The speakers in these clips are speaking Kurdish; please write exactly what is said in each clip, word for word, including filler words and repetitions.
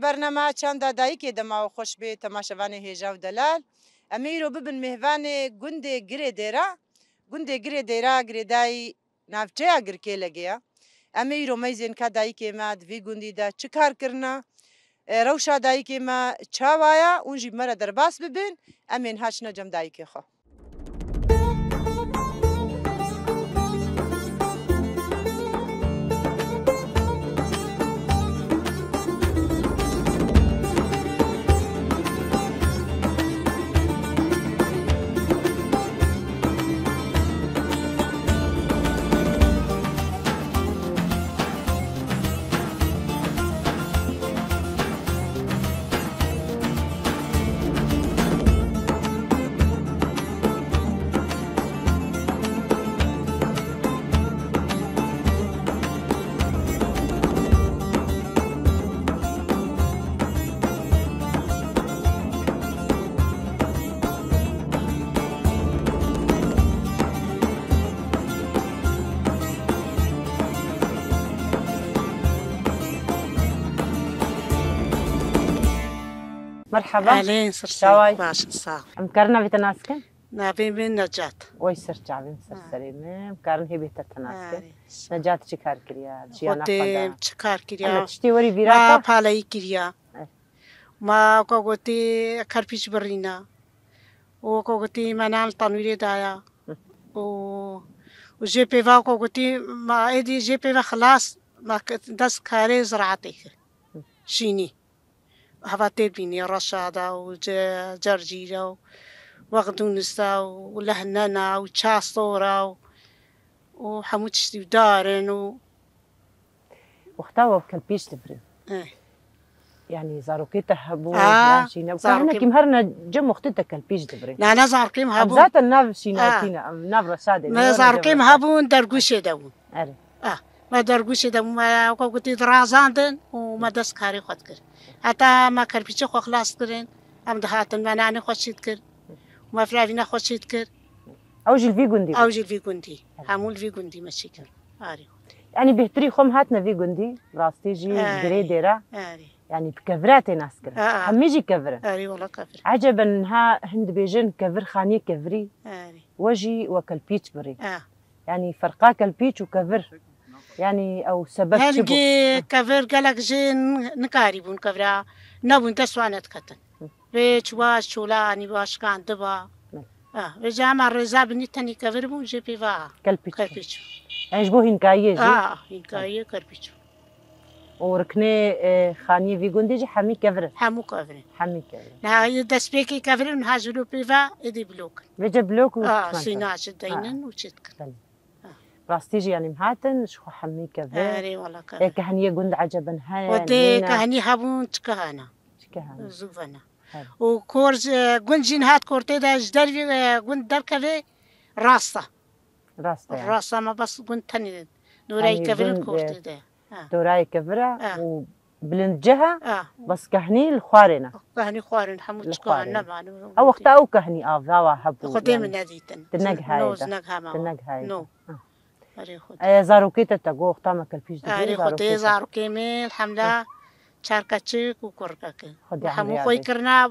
Bernama Çanda Dayikê dema we xweş bê, temaşevanê hêja û delal. Em ê îro bibin mêvanê gundê Girê Dêra. Gundê Girê Dêra girêdayî navçeya Girkêlegê ye. Em ê îro meyzên ka dayikê me di vî gundî de çi kar kirine, e, rewşa dayikê me çawa ye, hûn jî bi me re derbas bibin, em ê niha çine cem dayikê xwe. Merhaba. Elê, sir Çaway? Baş, sağ ol. Em karin navê te nas kin? Navê min Necat. Oy ser çavê min, ser Ha. serê min. Em karin hêbê te nas kin. Elê, sağ ol. Necat çi kar kiriya? Jiyana xwe Xwedê da. Çi kar kiriya? Ene tiştê werî vîra Ma te? Paleyî kiriya. Evet. Ma weka gotî kerpîç birîna. Û weka gotî me nan li tenûrê daya. Hı. Û, û jê pêva weka gotî ma êdî jê pêva xilas ma ke-, dest karê ziraetê kir. Hı. Şînî. Heva tê bînî reşa da û ce-, cercîra û wexdûnisa û lehnena û çasora û, û hemû tiştî û darin û Wexta we kelpîç dibirî. Eh. Yanî zarokê te hebû, Ah, yan şîne. Ka zarokê hinekî em herine cem wextê te kelpîç dibirî. Na, na, zarokê min Em hebû. zaten nav şînayetî Ah. ne, em nav reşadê ne, Ne, zarokê min hebûn, dergûşê de bûn. Erê. Ah, me dergûşê de bûn, me weka gotî dirazandin û me dest karê xwe dikir. Heta me kerpîçê xwe xilas kirin, em dihatin, me nanê xwe çî dikir. Me firavîna xwe çî dikir. Ew jî li vî gundî bû? Ew jî li vî gundî. Hemû li vî gundî me çî kir. Arê. Yanî bêhtirî xwe em hatine vî gundî, rastî jî Erê. Girê Dêra. Erê. Yanî bi kevira tê nas kirin. Aa. Hemî jî kevir in. Erê, wela kevir. Eceben niha hin dibêjin kevir xaniyê kevirî. Erê. We jî we kelpîç birî. Aa. Yanî ferqa kelpîç û kevir. Yanî ew sebeb çi bû? Hingê kevir gelek jê n-, nikarîbûn kevira. Nebûn dest wan nediketin. Hı. Vê çiwa çola anî ba şikandiba. Hı. Ah, vêca me rêza binî tenî kevir bûn, jê pê va Kelpîç. Kelpîç. Ev ji bo hînkayiyê jî? Ah, hînkayiyê kerpîç. Û riknê, e, xaniyê vî gundî jî hemî kevir in? Hemû kevir in. Hemî kevir in. Niha yê destpêkê kevir in, niha ji lo pê va êdî blok in. Vêca blok û Ah, çimento. Sîna çi deynin Ah. û çi dikin. Belê. Ah. Rastî jî yanî em hatin, ji xwe hemî kevir. Erê, wela kevir. Ê, kehniyê gund eceben heye, Xwedê nîne? Kehnî hebûn, çi kehana? Çi kehana? Zû vena. Her. Û kor ji, gund jî niha di kortê de ji dervî, e, gund derkeve rasta. Rasta yani. Rasta me bes gund tenê. Dorayê Hani kevirin gund, e, kortê de. Ha. Dorayê kevira Ha. û bilind cih e, Ha. bes kehnî li xwarê ne. Kehnî xwarin hemû Li çika xwarê ne. ne mane. Ew wexta ew kehnî avawa hebû Xwedê yani. min nedîtin. Ti neg hayê No, de. neg hema Ti wa. neg hayê No. de. Ha. Erê Xwedê. E, zarokê te te got, wexta me kelpîç dibî, Erê Xwedê, zarokê te. zarokê min, elhamdulillah, çar keçik û kurkek in. Xwedê Hemû emrê xwe adê. kirina,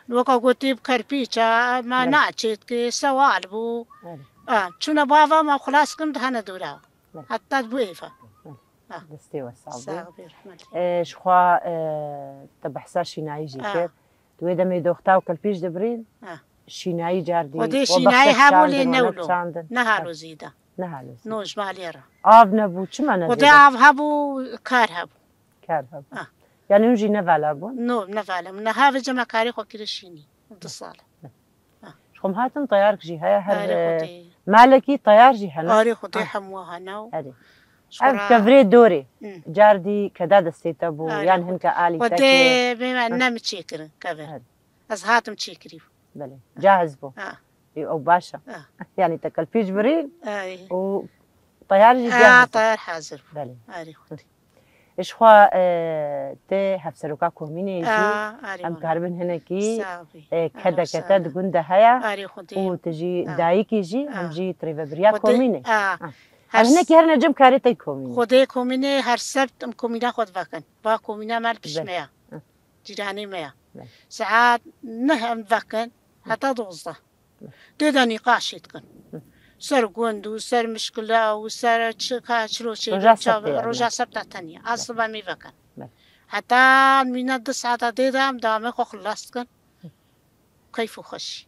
weka gotî bi kerpîça, me Belê. naçêt ki, sewal bû. Belê. A, çûne bava me xilas kirin, dihene dora. Belê. Heta bû êva. Belê. Ah. Destê we sax Sağ bû. ol, rehmet. E, ji xwe, e, te behsa şînayî jî Ah. kir. Di wê demê doxta û kelpîç dibirîn, Ah. şînayî cardî Xwedê we şînayî bextek hebû çandin, lê we ne wilo. çandin. Ne halo zî de. Ne halo zî. No, ji malê re. Av nebû, çima ne Xwedê zêde? av hebû, kar hebû. Kar hebû. Ah. Yani hûn jî nevala bûn? No, nevala bûn. Niha vêca me karê xwe kire şînî. Du sal. Ji xwe hatin teyark jî heye, her, Arê e, Xwedê. malekî teyar jî hene. Arê Xwedê Ah. hemû hene û Erê. ji Ev xwe ra- kevirê dorê. Hı. Cardî keda destê te bû, Arê yan Xwedê. hinke alî te Xwedê kê? bê me Hı. ne min çêkirin kevir. Erê. Ez hatim çêkirî. Belê. Cahiz bû. Ha. Ê, ew baş e. Ha. Yani te kelpîç birî Ha. û teyar jî Ha, cahizî. teyar hazir bû. Belê. Arê Xwedê. Ji xwe, e, tê hevseroka komînê jî Ha, arê em wala. karibin hinekî, Sağ bî. e, Arê kede sağ kete ol. di gund de heye Arê Xwedê. û tu jî Ha. dayikî jî, Ha. em jî rêvebiriya Xwedê, komînê. ha. Ha. Her Em hinekî s- herine cem karê te komînê. Xwedê komînê her sebt em komîna xwe divekin. Va komîna me li pişt Belê. me ya. Cîranê me ya. Belê. Saet neh em vekin, heta dozdeh. Belê. Tê de nîqaşê dikin. Hı. Ser gund û ser mişkila û ser çi ka çilo çê Roja çav-, Sebtê ya, roja belê. Sebta tenya. A Belê. Siba mî vekin. Belê. Heta mîna du saeta tê de em dewamê xwe xilas dikin. Keyf û xweşî.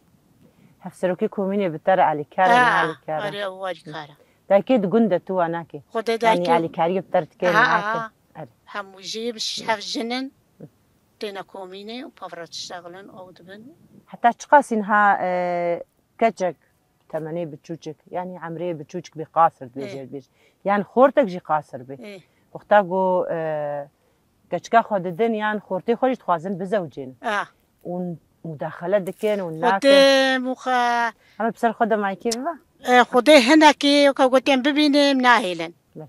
Hevserokê komînê bi te re alîkar e, ne Ha, alîkar e? Erê, ew alîkar e. Dayikê di gund de tu wa nake. Xwedê Yanî dayikê alîkariyê bi te re dike, Ha, nake. ha. Erê. Hemû jî bi ş-, hev jin in. Têne komînê û pevra diştexilin, ew dibin. Heta çiqas înha, e, keçek, temenê biçûçik, yanî emrê biçûçik bê qasir dibêje Ê. dibêje. Yan xortek jî qasir bê. Ê. Wexta ku, e, keçika xwe didin yan xortê xwe jî dixwazin bizewicên. Ah. Û mudaxele dikin û nakin. Xwedê muxe- Em bi ser xwe de maykê bibe? E, Xwedê hinekî weke gotên bibînim nahêlin. Belê.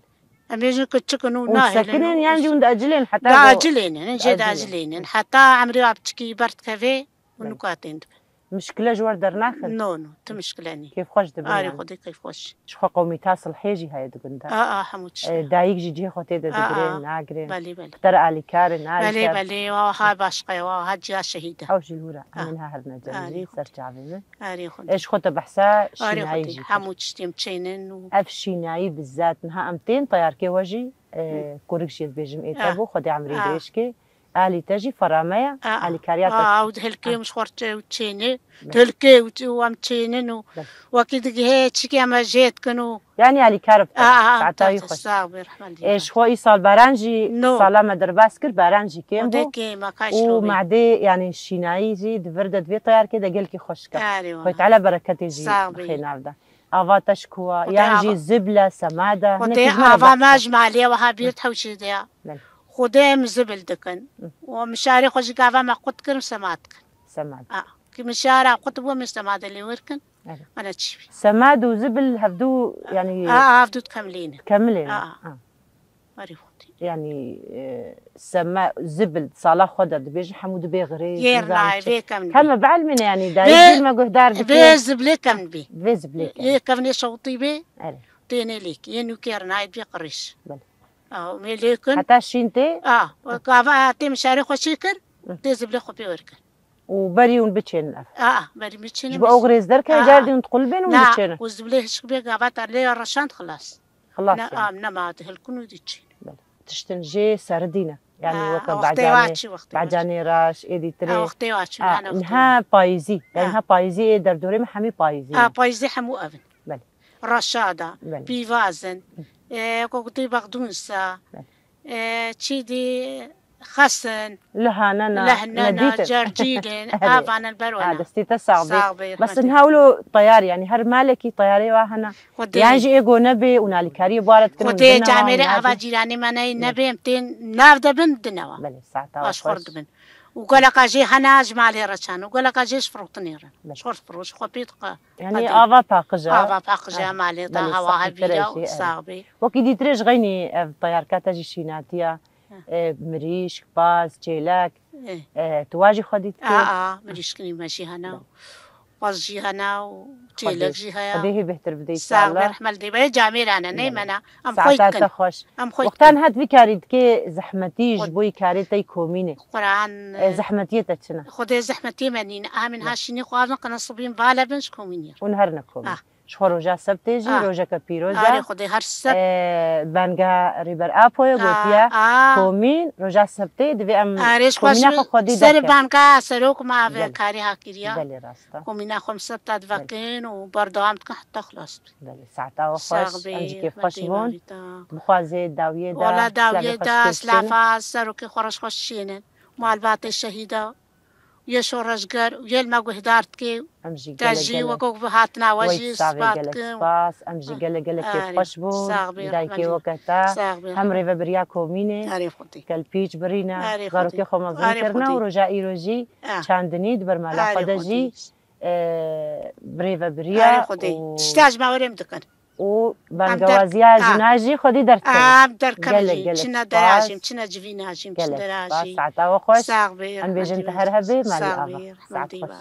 Em bêjin ku çikin û Û nahêlin sekinên û yan jî hûn diecilên heta Da go- ecilênin, jê da Diecilên. ecilênin. Heta emrê wa biçikî berdikevê û Belê. Nûka tên dibin. Mişkile ji we re dernaxin? No, no, tu mişkile nî. Kêfxweş dibin Arê yani. Xwedê keyfxweş. Ji xwe qewmîta silhê jî heye di gund de. A, a, hemû tişt. E, dayik jî cihê xwe tê de A, digirê, a. nagirê. Belê, belê. Te re alîkar e, Belê, nalîkar. belê, wa ha başqa ye, wa ha ciya şehîd e. Ew ji lûra, A. em ê niha herine cem Arê jî, Xwedê. ser çavê min. Arê Xwedê. E, ji xwe te behsa Arê şînayî Xwedê, jî kir. Hemû tiştê em çênin û Ev şînayî bizat niha em tên teyarkê we jî, e, Hı. kurik jî ez bêjim ê te A. bû, Xwedê emrê A. dirêj kê. Alî te jî fera me ye, A, alîkariya te a, dike. ew di hilkê A. min ji xwe re çê-, û çênê. Bes. Di hilkê û û em çênin û Bes. wekî digihê çikê me jê dikin û Yanî alîkar bi te A, be. a, a, Saeta wî ta xweş. Sağ be, rehmet Ê, lî. Ji xwe îsal baran jî No. sala me derbas kir, baran jî kêm Xwedê bû. kêm e, kaç Û lo be. madê, yanî şînayî jî di vir de divê teyarkê de gelkî xweş ke. Erê, Xwedê wala. Teala bereketê jî Sağ be. bixê nav de. Ava te ji ku wa, Xwedê yan jî ava- zible, semada, Xwedê hinek ji me re ava behs me ke. ji malê wiha bîrt hewşê de ya. Belê. Xwedê em zibil dikin. Hı. Û em şarê xwe jî gava me qut kirin, semad dikin. Semad. A, ki min şara qut bû, min semade lê wir kin. Evet. Ana çi bî? Semad û zibil hevdu, yanî A, a, hevdu dikemlînin. kemilên. A, a. A. Erê Xwedê. Yanî, e, seme, zibil, sala xwe de dibêjin, hemû dibê xirê, Yê nizam nayê, çi. vê kemlî. Heme bielmîne, yanî, Vê, dayik me guhdar dike. vê ziblê kemlî bî. Vê ziblê kemlî. Yê kemlê şewtî bê, Erê. tênê lêk. Yê nûkê rnayê bê qirîş. Belê. Aw, me lêkin. Heta şîn tê? A, gava tê min şarê xwe çê kir, Hı. tê ziblê xwe pê werkin. Û berî hûn biçênin ev. A, berî biçênin Ji bo ew xirêz derkeve, A, a. cardî hûn diqulibên û Na, biçênin. û ziblê hişk bê gava te lê reşand xilas. Xilas Ne, yani. a, nema dihilkin û diçîn. Belê. Tiştin jê seridî ne. Yani Ha, weke wextê bacanê, wa çi, wextê wa çi. bacanê raş, êdî tirê. Ha, wextê wa çi, Ha, yani wextê niha wa. payîzî. Yani Ha. ha payîzî ê derdorê me hemî payîzî Ha, ne. payîzî hemû ev in. Belê. Reşada, Belê. pîvazin, e, kokutî bexdûnsa, Belê. e, çî dî xesin, Lihanena, Lehnena, nedîtin. cercîlin, Erê. avanin ber Ha, wana. destê te sax bê. Sax bê, Bes hadi. niha wilo teyar, yani her malekî teyarê wa hene. Xwedê. Yan jî ê go nebê û nalîkariyê bare dikin û Xwedê dibin newa û camêrê nadin. ava cîranê me neyê Belê. nebê, em tên nav de bin dinewa. Belê, saeta Baş xwe xwar xweş. dibin. Û geleka jê hene ji malê re çan û geleka jê ji firotinê re. Belê. Ji xwe firoş, xwe pê diqe. Yani Hadi. ava paqij e. Ava paqij e, Hadi. malê de Belê, hewa saxî hevî tere ya jî, û evet. sax bê. Wekî dîtirê ji xeynî ev teyarka te jî şînatiya, Ha. e, mirîşk, paz, çêlek, Eh. e, tu wa jî xwedî dikî? A, a, mirîşkinî me jî hene. Belê. Paz jî hene û Xwedê, çêlek jî heye. Xwedê hê bêhtir bide Sax be, înşallah. rehmet dê be. Camêrane, Belê. neymene. Em xwe Saeta dikin. te xweş. Em xwe Wextan dikin. het vî karî dikê zehmetî ji Xwe- bo yî karê te yî komînê. Quran, E, zehmetiyê te çi ne? Xwedê zehmetiyê me nîne. Amin Ne. ha şînê xwe avin qina sibîn vale bin ji komînê. Hûn her ne komîn. Ah. Ji xwe roja sebtê jî Ah. rojeke pîroz e. Arê Xwedê her seb. E, benga Rêber Apoyê Ah, gotiye, ah. komîn roja sebtê divê em Arê ji xwe komîna xwe xwedî ser derke. benga serok me ave Gelek. karê ha kiriya. Belê rast e. Komîna xwe em sebta Belê. divekin û berdewam dikin heta xilas. Belê, saeta we Sax xweş, bê, em jî kêfxweş berdê bûn. mavî ta. Bixwazê dawiyê de Wala dawiyê silavê xweş de, tê silafa serokê xwe reş xweş şênin. Malbatê şehîda, yê şoreşger û yê li me guhdar dikê. Em jî Te gelek jî gelek. wekok bi hatina we Wey jî savê spas gelek dikim. spas. Em jî Ah, gelek gelek arê. kêfxweş bûn. Sax bê, Dayikê rehmetî. weke te. Sax bê, Hem rehmetî. rêvebiriya komînê. Arê Xwedê. Kelpîç birîne. Arê Zarokê Xwedê. xwe mezin Arê kirine û Xwedê. roja îro jî Ah. çandinî di ber mala Arê xwe de jî. Xwedê. e, birêvebiriya Arê Xwedê. û Tişta ji me werê em dikin. û Em der- bangewaziya Ah. jina jî xwedî derdikeve. Em derkevin Gelek, jî. gelek Çine spas. derajîm, çine civîna jîm, çine Gelek derajî. spas. Saeta we xweş. Sax bê, Em bêjin rehmetî te her hebê, malî Sax ava. bê, Saet rehmetî xweş.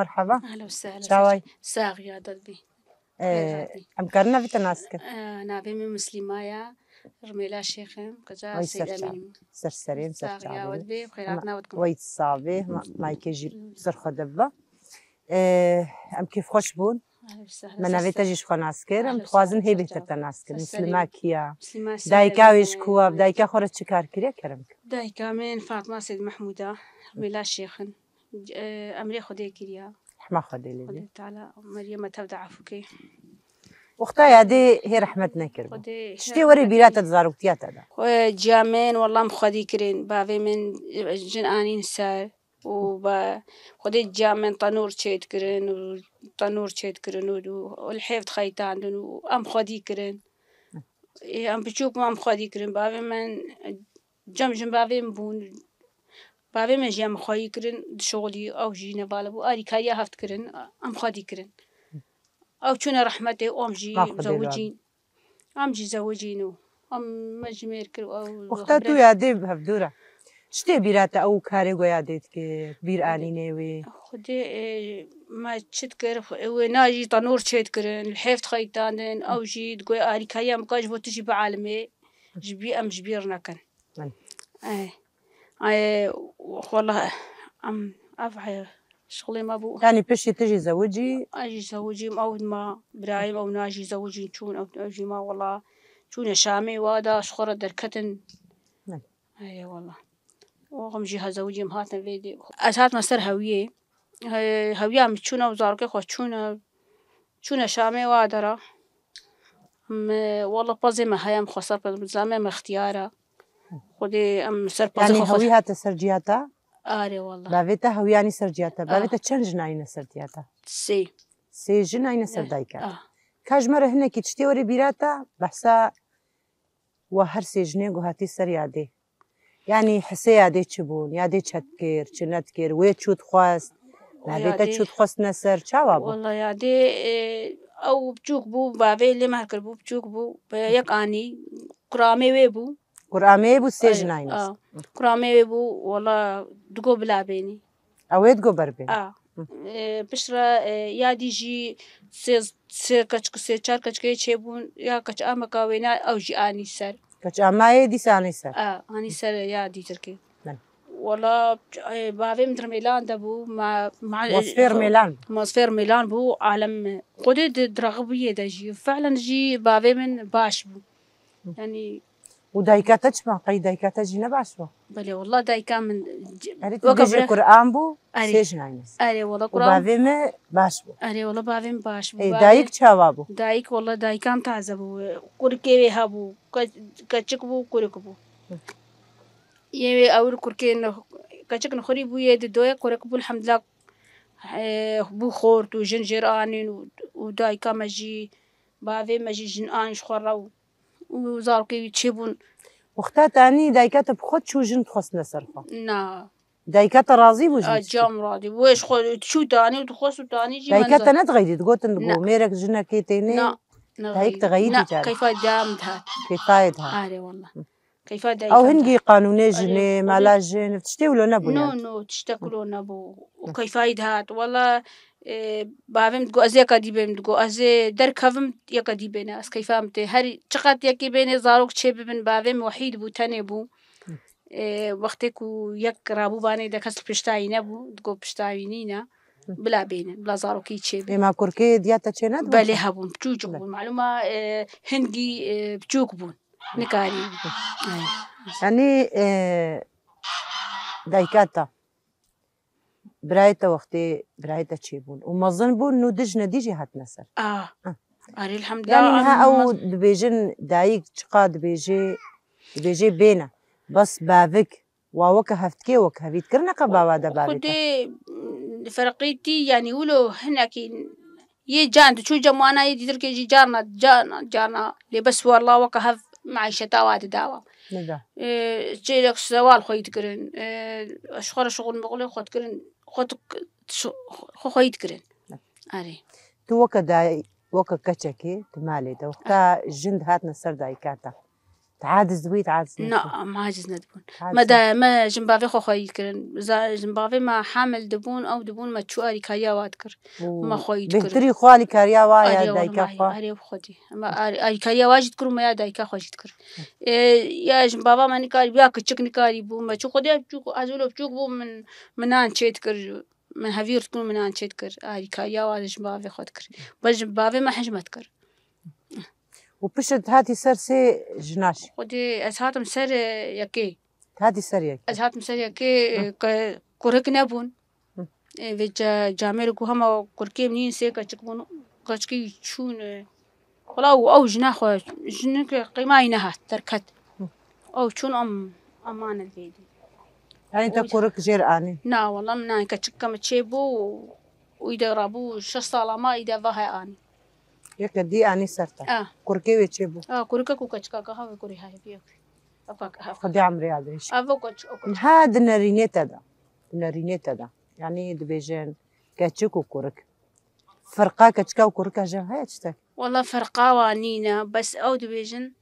Merhaba. Ehlen we sehlen. Çaway? Sax ya, dad bî. Ee, Xêr hatî. Em karin navê te nas kin? Ee, navê min Muslîma ya. Rimêla Şêx im. Qeca Ay, Seyda ser çav. Mînim. Ser serê min, ser Sax ya, çavê wet min. Bê, xêr Ama hatina wet kin. Weyt sabê, ma-, mayke jî ser xwe de biba. Ee, em kêfxweş bûn. Ehlen we sehlen. Me navê te jî ji xwe nas kir. Em Ehlen we dixwazin sehlen, hê ser bêhtir çav. Te nas kin. Ser serê Muslîma min. Kiya? Muslîma Dayika Seyda wê ji ku wa? Dayika xwe re çi kar kiriye, kerem kir? Dayika min Fatma Seyda Mehmûd e. Rimêla Şêx in. C-, e, emrê Xwedê kiriya. Rehma Xwedê lê bê. Xwedê Teala Meryem e tev de efû kê. Wexta yadê hê rehmet nekir. Xwedê Tiştê hê werê rehmet bîra nekir. Te di zaroktiya te de. Xwe ciya min, wela em xwedî kirin. Bavê min, e, jin anîn ser û ba-, Xwedê ciya min tenûr çêdikirin û tenûr çêdikirin û, û li hêv dixeytandin û em xwedî kirin. Ê, em biçûk bûn, em xwedî kirin. Bavê min, cem jin bavê min bûn. Bavê min jî em xwedî kirin, dişoxilî, ew jî nevala bû. Arîkariya hev dikirin, em xwedî kirin. Ew çûne rehmetê, em jî Ma Xwedê zewicîn. Em jî zewicîn û em me jî mêr kir û ew Wexta tu xebre yadê bi hevdû re. Çi tê bîra te ew karê ku yadê dikir, bîr anînê wê? Xwedê, e, me çi dikir, xwe-, wê na jî tenûr çêdikirin, li hêv dixeytandin, ew jî digoye arîkariya min ka ji bo tu jî bialimê, ji bî em ji bîr nekin. Belê. Ê, ê, wela em, ev he, şixulê me bû. Yanî piştî tu jî zewicî? Ez jî zewicîm, ew ma birayê min, ew na jî zewicîn çûn, ew, ew jî ma wela çûne Şamê, wa da ji xwe re derketin. Belê. Ê, wela. Oxum jî ha zewicîm hatin vê dê. Ez hatime ser hewiyê. He-, hewiya min çûne û zarokê xwe çûne. Çûne Şamê wa dera. Me, wela pezê me heye, em xweser pez, zame me ixtiyar e. Xwedê em ser pezê Yanî xwe hewî xwe hate ser ciya te? Arê wela. Bavê te hewiyanî ser ciya te. Bavê Ah. te çend jin ayîne ser ciya te? Sê. Sê jin ayîne ser Eh, dayika te. ah. Ka ji me re hinekî tiştê were bîra te, behsa we her sê jinê ku hatî ser yadê. Yanî hisê yadê çi bûn? Yadê çi dikir, çi nedikir? Wê çû dixwest? Navê te Yadê çû dixwestine ser? Çawa bû? Wela yadê, e, ew biçûk bû, bavê lê me kiribû, biçûk bû. Bi yek anî, kuramê wê bû. Kuramê bû sê Ay, jin ayîne. a. Kuramê wê bû, wela digo bila bênî. Ew ê digo ber bênî. A. Hı. E, piştre, e, yadî jî sê, sê keçik, sê çar keçikê çêbûn, ya keç ameka wêna ew jî anî ser. Keç amayê dîsa anî ser. A, anî ser ya dîtirkê. Belê. Wela, e, bavê min di Rmêlan de bû, ma, ma, Wasfê Rmêlan. Wasfê Rmêlan bû, alem Xwedê di, di rexibûyê de jî. Fehlen jî bavê min baş bû. Hı. Yanî Û dayika te çima? Qey dayika te jî ne baş bû? Belê, wela dayika min c-, Erê tu weke dibêjî bire- Kur'an bû, Erê. sê jin ayîne ser. Erê, wela Û Kur'an. bavê me baş bû. Erê, wela bavê min baş bû. Ê, Bavê dayik çawa bû? Dayik, wela dayika min taze bû. Kurikê wê hebû. Ke-, keçik bû, kurik bû. Hı. Yê wê ewil kurkê nix-, keçik nixurî bû, yê di doyê kurik bû, elhamdulillah, e, bû xort û jin jêr anîn û, û dayika me jî, bavê me jî jin an ji xwe re û, û zarokê wî çêbûn. Wexta te anî dayika te bi xwe çû jin dixwestine ser xwe? Na. Dayika te razî bû jin A, çû? cam razî bû. Wê ji xwe çû danî û dixwest û danî jî Dayika menza. te nedixeyidî, digotin digo Na. mêrek jinekê tênê? Na, Dayik nexeyidî. dixeyidî Na, te? keyfa dam dihat. Keyfayê dihat. Arê, wela. Hı. Keyfa dayika Ew hingî qanûnê Arê. jinê, Xwedê mala jin, tiştê wilo nebû No, yani? no, tiştek wilo nebû. Û Hı. keyfayî dihat. Wela, e, bavê min digo, ez yeka dî bêm, digo, ez ê derkevim, yeka dî bêne, ez keyfa min tê. Her çiqat yekê bêne, zarok çê bibin, bavê min wehîd bû, tenê bû. Hı. E, wextê ku yek rabû banê de kes li pişta wî nebû, digo pişta wî nîne, Hı. bila bêne, bila zarokî çê bibin. Ê, ma kurkê diya te çê nedibûn? Belê hebûn, biçûçik Belê. bûn. Malûma, e, hingî, e, biçûk bûn. Nikarî. Yanî, e, dayika te, birayê te wextê birayê te çêbûn û mezin bûn, nû dijne dî jî hatine ser. Ah. Ah. Arê, elhamdulillah, Yanî niha em ew mez- dibêjin dayik çiqa dibêjê, dibêjê bêne. Bes bavik, wa weke hev dikê, weke hevî dikirine qe bawa de bavê te? Xwedê, mm, ferqî tî, yanî wilo hinekî Yê can diçû cem wana, yê dîtirkê jî carna, carna, carna. Lê bes wela weke hev meîşeta wa didawa. Nida. Ê, çêlek sewal xweyî dikirin. Ê, ji xwe re şixul mixulê xwe dikirin. Xwe dik-, şi-, xwe xweyî dikirin. Erê. Tu weke dayik, weke keçekê di malê de, wexta jin dihatine ser dayika te. Te aciz dibûyî, te aciz Na, nedibûn? Em aciz nedibûn. Aciz Me ne- da, me jinbavê xwe xweyî dikirin. Za-, jinbavê me hamil dibûn, ew dibûn me çû alîkariya wa dikir. Û Me xweyî dikirin. Bêhtirî xwe alîkariya wa ya Ariya dayika wan xwe. Ariya xwedî. Me ar-, alîkariya wa jî dikir û me ya dayika xwe jî dikir. Ê, ya jinbava me nikarî, ya kiçik nikarî bû. Me çû xwedî ya biçûk, ez wilo biçûk bû min, min nan çê dikir. Min hevîr dikir û min nan çê dikir. Alîkariya wa jinbavê xwe dikir. Be jinbavê me hej me dikir. Û pişt hatî ser sê jina jî? Xwedê ez hatim ser, e, yekê. Hatî ser yekê. Ez hatim ser yekê, Hı. e, ke-, kurik nebûn. Hı. E, vê ca-, camêrê ku hema kurkê min yên sê keçik bûn, keçikî çûn, e, wela û ew jina xwe, jinik qîmayî nehat, derket. Hı. Ew çûn em, em mane vêdî. Yani te Oy. kurik jêr anî? Na, wela min anî, keçik ke min çê bû û îde rabû şeş sala me, îde va he anî. Yeke dî anî ser te. Ah. Kurkê wê çê bû? Ah, kurike ku keçika ka havê kurê hayê biye. Ev ka, ev ka. Xwedê emrê ya dirêj. Ev o keç, o keç. Ha di nerînê te de. Di nerînê te de. Yani dibêjin keçik û kurik. Ferqa keçika û kurika ji hev heye tiştek? Wela ferqa wa nîne, bes ew dibêjin,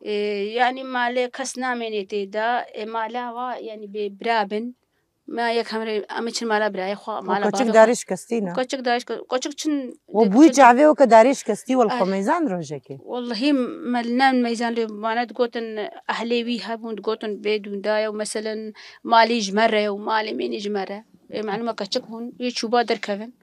e, yani malê kes namênê tê de, e, mala wa yani bê bira bin. Me yek hemrê, em ê çin mala birayê xwe, Û mala bavê keçik xwe. darê şikestî ne? Keçik darê şike-, keçik çin Û dê bûyî çin çavê weke darê şikestî wel Ay. xwe meyzan rojekê. Wellahî me li nem meyzan lê mane digotin ehlê wî hebûn, digotin bê dûnda ye û meselen malê ji me re ye û malê mênê ji me re. Ê, malûm e keçik bûn, wê çûba derkevin.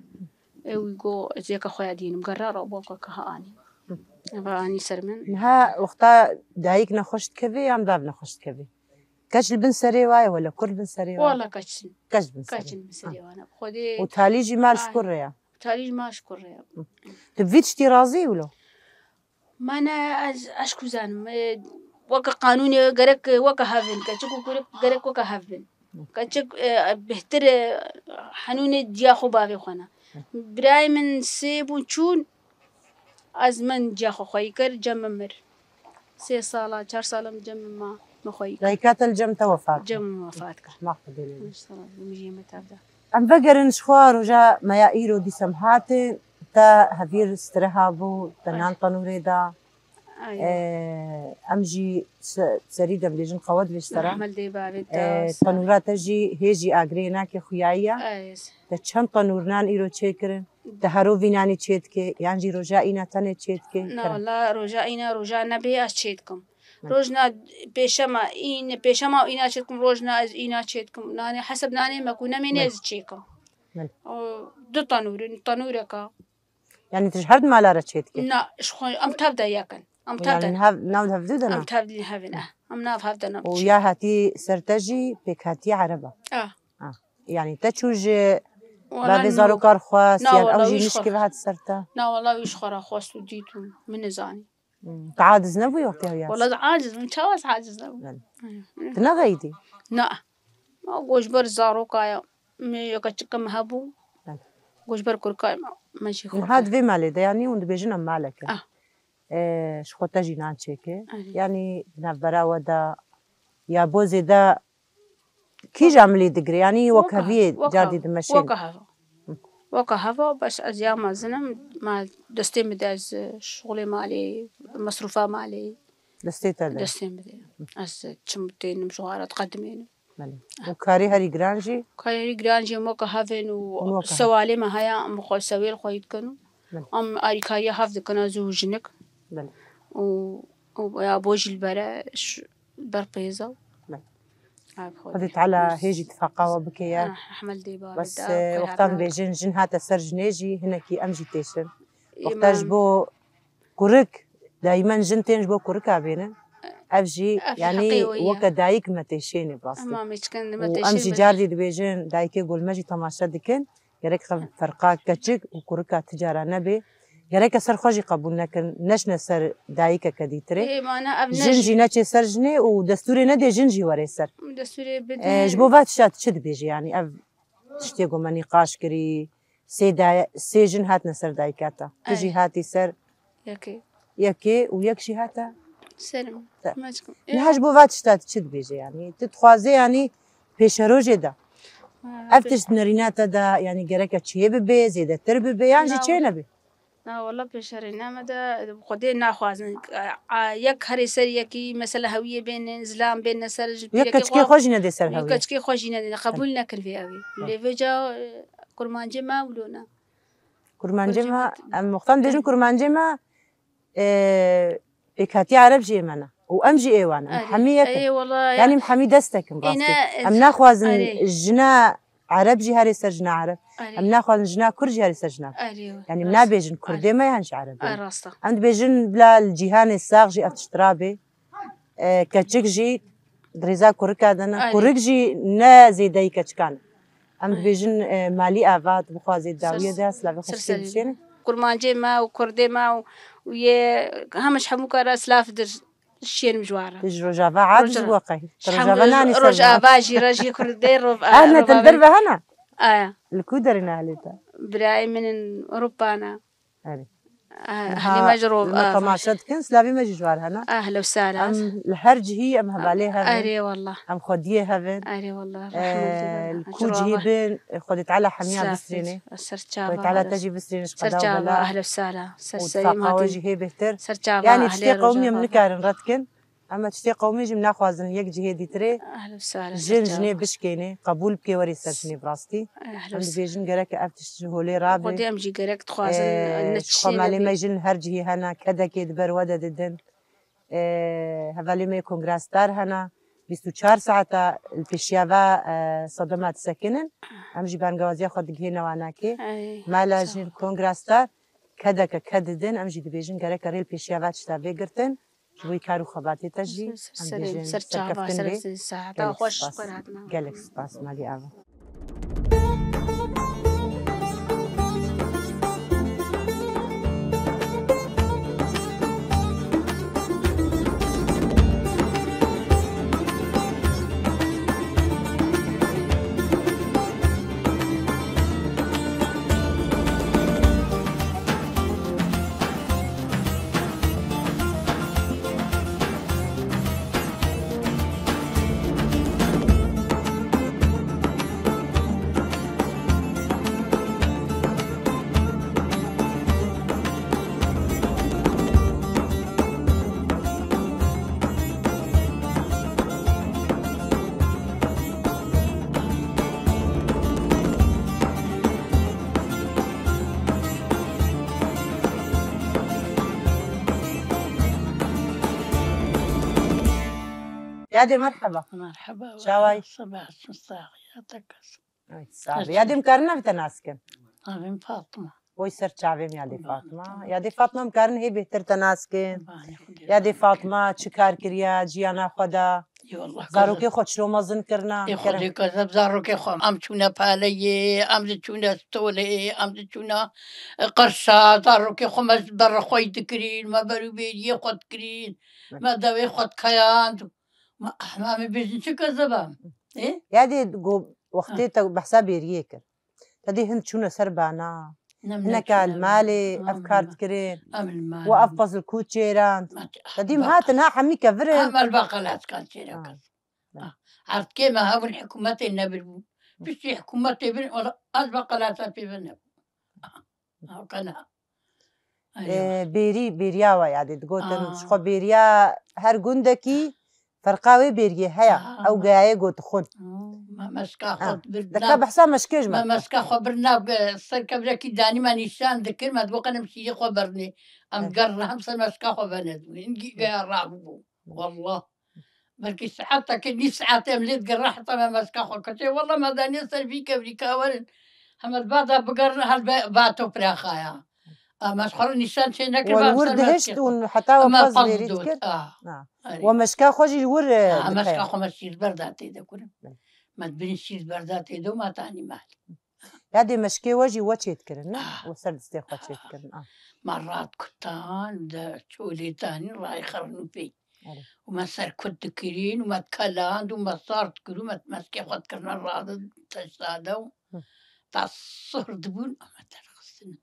Ê, wî got, ez yeka xwe ya dînim, gerra re bavka ka ha anî. Hı. Eva anî ser min. Niha wexta dayik nexweş dikevê yan dav nexweş dikevê? Keç li bin serê wa ye wele kur li bin serê wa? Wala keç in. Keç li bin serê. Keç in bin serê Ha. wa ne. Xwedê Û talî jî mal ji Ay. kur re ya? Talî jî mal ji kur re ya. Hı. Tu bi vî tiştî razî wilo? Mane ez, ez ku zanim, e, weke qanûnê gerek weke hev bin. Keçik û kurik gerek weke hev bin. Keçik, e, bêhtir, e, henûnê diya xwe bavê xwe ne. Birayê min sê bûn çûn, ez min ciya xwe xweyî kir, cem min mir. Sê sala, çar sala min cem min ma, min xweyî kir. Dayika te li cem te wefat kir? Cem min wefat kir. Rehma Xwedê lê bê. Maşallah, min jî me tev de. Em vegerin ji xwe roja me ya îro dîsem hatin, te hevîr stire hebû, te Ay. nan tenûrê da. Ay. Ee, em jî se-, serî de dibêjin qewet vê ji te re. Rehmet dê bavê te Ee, sağ. Tenûra te jî hê jî agirê nake xuyayiya. Ay. Te çend tenûr nan îro çêkirin? Te hero vî nanî çê dike? Yan jî roja îna tenê çê dike? Na, Kerem. wala roja îna, roja nebê ez çê dikim. Hı. Rojna pêşema, îne, pêşema û îna çê dikim, rojna ez îna çê dikim. Nanê, heseb nanê me ku nemêne Hı. ez çê dikim. Hı. O du tenûr in, tenûreka. Yani tu ji her du mala re çê dikî? Na, ji xwe, em tev de yek in. Em tev Yani de. li hev, nav li hevdû de ne? Em tev li hev in, eh. Em nav hev de ne. Û ya hatî ser te jî pêkhatiya ereb e? Ah. Ah. Yani te çû ji Wala bavê no. zarokar xwest, Na, yan wala ew jî wî ji xwe nişkê re. ve hat ser te? Na, wala wî ji xwe re xwest û dît û min nizanî. Hmm. Tu aciz nebûyî wextê ew ya? Wala aciz bûm, çawa ez aciz nebûm. Belê. Hı. Tu nexeyîdî? Na. Ma goşber zaroka ya. Me yeka çikim hebû. Belê. Goşber kurka me, me jî xwe Niha kir. di vê malê de, yanî hûn dibêjin em malek in. Ah. Ee, ji xwe te jî nan çêke. Erê. Yanî di navbera we de ya bo zêde kîja milî digire? Yanî wek Weka, heviyê weka, cardî dimeşên. weka heva. Hı. Weka heva, bes ez ya mezin im, ma destê min de ez şixulê malê, mesrûfa malê. Destê te de. Destê min de. Ez çim tênim ji xwe re diqedimênim. Belê. Û karê herî giran jî? Karê herî giran jî em weke hev in û Hûn weke hev. sewalê me heye, em xwe sewêl xweyî dikin û Belê. em alîkariya hev dikin, ez û jinik. Belê. Û, û ya bo jî li bere, ş-, ber pêza. Belê. Ev xwe Xwedê dê. Teala hê jî tifaqa we bike ya. Ah, Ehmed dê bavê Bes, da, e, xwe wextan hevna. bêjin jin hate ser jinê jî hinekî em jî têşin. Ê, Wexta ji mam. bo kurik, dayîmen jin tên ji bo kurika bênin. Ev jî, Ev jî yanî heqê wî ye. weke dayik me têşênê bi rastî. Ema me çikin me Û em têşên jî me. cardî dibêjin, dayikê gul me jî temaşe dikin. Gerek xe-, ferqa keçik û kurika ti cara nebe. Gereke ser xwe jî qebûl nekin, neçine ser dayikeke dîtirê. Ê, mana ev ne Jin jî- jî neçê ser jinê û destûrê nedê jin jî werê ser. Destûrê bidin. E, ji bo va tişta tu çi dibêjî, yanî ev tiştê ku me nîqaş kirî, sê day-, sê jin hatine ser dayika te. Tu jî Ay. hatî ser Yekê. yekê û yek jî hate Serim. Te- Me çikin. Niha ji bo va tişta tu çi dibêje, yanî? Tu dixwazê, yanî, pêşerojê de Ha, ev pêş- tişt nerîna te de, yanî, gereke çiyê bibe, zêdetir bibe, yan jî Na. çê nebe? Na wala pêşerê ne me de Xwedê naxwazin. A, yek herê ser yekî, mesela hewiyê bêne, zilam bêne ser ji Yek pîrekê keçikê xwe, xwe jî nedê ser yek hewiyê. Keçikê xwe jî nedê, qebûl nekin vê ew ê. Ha. Lê vêca, e, kurmancê me wilo ne. Kurmancê Kurmancê me, me em muxtan dibêjin kurmancê me, e, pêkhatiya Ereb jî ê me ne. Û em jî ê wan. Em Erê, hemî yek in. Erê, wala ya. Yanî em hemî destek in rastî. Êne, Em naxwazin erê. jina Ereb jî herê ser jina Ereb. Erê. Em naxwazin jina Kurd jî herê ser jina Kurd. Erê, Yanî em rast. nabêjin Kurdê Erê. me yan jî Ereb Erê, in. rast e. Em dibêjin bila li cîhanê sax jî ev tişt rabê. E, keçik jî di rêza kurika de ne. Erê. Kurik jî ne zêdeyî keçikan e. Em Erê. dibêjin, e, malî ava, tu bixwazê Ser, dawiyê de, silavê xwe ser şikê serî. dişêne. Kurmancê me û Kurdê me û, û yê hemiş hemû kara silav dir. Şênim ji wara. Tu ji Rojava Roj- ad ji bo qey. Tu Ji hem Rojava roj- nanî ser Rojava jî, re jî Kurdê rov-, Ah, ne, rova tu li derve hene? Aya. Li ku derê ne ahlê te? Birayê min in Ewropa ne. Erê. Ah, Niha ahlê me ji rov-, li me ah, temaşe dikin, silavê me jî ji war hene. Ahla û sahla. Em li her cihî em hevalê hev in. Erê wallah. Em xwediyê hev in. Erê wallah, Ee, rehmet li ku cihî bin, Xwedê Teala hemiya bistrêne. Ser çava. Xwedê Teala te jî bistrêne ji qeda û bela. Ahla û sahla. Ser serê me hatî. Û tifaqa we jî hê bêhtir. Ser çava. Yanî tiştê qewmî em nikarin red kin. Em tiştê qewmî jî em naxwazin yek cihê dîtirê. Ahla û sahla, ser çava. Jin jinê bişkêne, qebûl bike werê ser jinê bi rastî. Ahla û sahla. Em dibêjin gerek ev tişt ji holê rabe. Xwedê em jî gerek dixwazin, Ee, ne ji xwe tiştê malê me nebê. Jin her cihê hene, kedekê di ber we de didin. Ee, hevalê me yê kongrasdar hene, bîst û çar saeta li pêşiya ve, e, sedema disekinin. Em jî bangewaziya xwe digihêne wanakê. Ey, Mala sağ ol. Jin kongrasdar kedeke ked didin, em jî dibêjin gereke rê li pêşiya ve tişta vê girtin. Ji bo kar û xebatê te jî, Ser, em ser, dibêjin ser çava, serkeftin ser, bê. Ser saeta Gelek xweş spas. Xwe hatina. Gelek spas, malî ava. Yadê merheba. Merheba. Çaway? Sabah sax ya te kes. Ay, sax be. Yadê em karin navê te nas kin? Navê min Fatma. Oy ser çavê min Yadê Fatma. Yadê Fatma em karin hê bêhtir te nas kin. Yadê Fatma çi kar kiriya, ciyana xwe da? Zarokê xwe çiro mezin kirina? Ê Xwedê kezeb zarokê xwe. Em çûne paleyê, em jî çûne stolê, em jî çûne, e, qirşa, zarokê xwe me ji berê xwe yî dikirîn, me berûbêriyê xwe dikirîn, me dewê xwe dikeyand. Ma, ma em ê bêjin çi kezeb em? Ê? Yadê go wextê te behsa bêriyê kir. Te dî hin çûne ser bana. Hineka li malê ev kar dikirin. Em li malê. Û ev pezl ku çêrand. Te dî em hatin ha hemî kevirin. Em el baqelatkan çêre kir. Erdkê me hevin hikûmetê nebir bû. Piştî hikûmetê bin, ez baqelata pê ve nebû. Hewkena. Ee, bêrî, bêriya we yadê digotin. Aa. Ji xwe bêriya her gundekî ferqa wê bêriyê heye. Aa. Ew geyayê got xwin. Aa, me meşka xwe bir nav. Deka behsa meşkê ji me. Me meşka xwe bir nav, e, ser kevirekî danî me nîşan dikir, me digot qenim şîrê xwe bernê. Em ger hem ser meşka xwe venedibû. Hingî geya rabûbû. Wallah. Belkî saetekê, nîv saetê em lê digera heta me meşka xwe kete. Wallah me daniye ser vî kevrîka werin. Heme li bada bigerin hel be, ba to piraxaya. Em ez xwe re nîşan çê nekir, Wan ba wir ser me dihişt dikir û xwe. Heta we Em ez xwest xwest bêrî dot, dikir? Ah. Ha. Erê. We meşka xwe jî li wir, e, Ha, dikeye. Meşka xwe me şîrberda tê de kurim. Belê. Me dibin şîrberda tê de û me tanî mal. Ya dê meşkê we jî we çêdikirin, ne? Ah. We ser distê xwe çêdikirin, ah. Me rad kutan, de çolê tanî rayê xirnû pê. Erê. Û me ser kut dikirîn û me dikeland û me sar dikir û me meşkê xwe dikirine rad teştade û Hı. ta sor dibûn, me derxistin.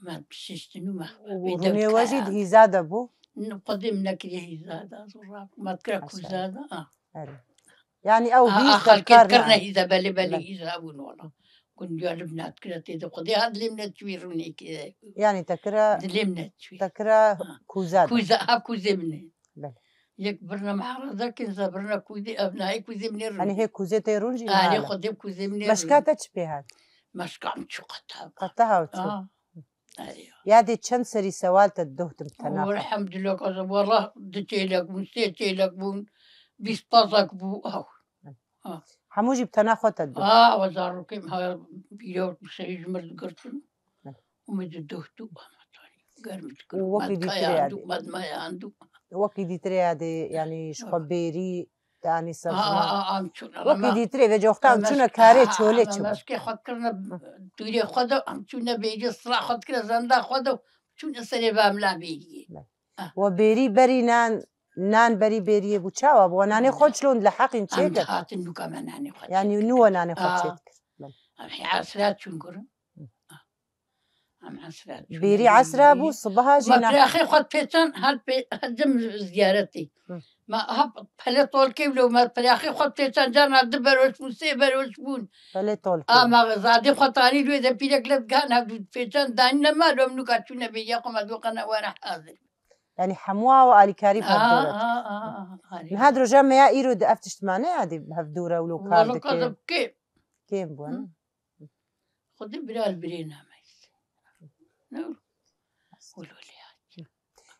Me bişiştin û me Û vê rûnê we jî dewke. Di hîza de bû? N-, xwedê min nekiriye hîza de, zor rabû. Me dikire Maşallah. Kûza de, a. Erê. Yanî ew A, hîz a, xelkê derkar dikirine nayê. Hîza, belê, belê Belê. Hîza bûn wala. Gundiya li min netkire tê de Xwedê ha dilê min neçûyî rûnekê. Yanî te kira, dilê min neçûyî. Te kira ha. Kûza de. Kûza, ha kûzê min ê. Belê. Yek birna mehraza kin, za birna kûzê, ev nayê kûzê min ê rûnê. Yanî hê kûzê tê rûn jî. Alê Xwedê kûzê min ê rûnê. Meşka te çi pê hat? Meşka min çi qet ha. Qet te ha û çi? Ha. Erê. Yadê çend serî sewal te doh tim tena? Elhamdulillah, kaza, wala du çêlek bûn, sê çêlek bûn, bîst pazak bû, aw. Hı. Ha. Hemû jî bi tena xwe te doh? Ha, we zarokê min ha, bîra serî ji mir digirtin. Hı. Û min di doh tu, ger min dikir, û wekî dîtirê yadê. Wekî dîtirê yadê, yanî ji xwe bêrî, Danî ser ziman. A, a, a, em çûne, wekî dîtirê vê coxtan em çûne karê çolê çû. Meskê xwe kirine dûrê xwe de, em çûne bêrî sila xwe dikire zenda xwe de, çûne serê vamla bêriyê. Be. Ah. We bêrî berî nan, nan berî bêriyê bû çawa bû? We nanê xwe çilon li heqîn çêkir? Em dihatin nûka me nanê xwe çêkir. Yanî nû we nanê xwe çêdikir. Be. Em hê esra çûn gurin. Hı. Ah. Em esra çûne bêrî esra bû, sibaha jî. Me piraxê xwe pêçan, her pê, her cem ziyaretî. Hı. Me ha pelê tolkê wilo, me piraxê xwe pêçan, cana du beroş bûn, sê beroş bûn. Pelê tolkê. A, me zadê xwe tanî wê de pîrek lê digan hevdû pêçan danî nema, lo em nûka çûne bêriya xwe me doqene were hazir. Yanî hemû awa alîkarî bi hevdû re dikir. A, a, a, a, arê. Niha di roja me ya îro di ev tişt mane ya dî bi hevdû re wilo kar dike. Wala kazim kêm. Kêm bû, ne? Xwedê bira li birê nameyî. Ne wilo? Wilo lê hat.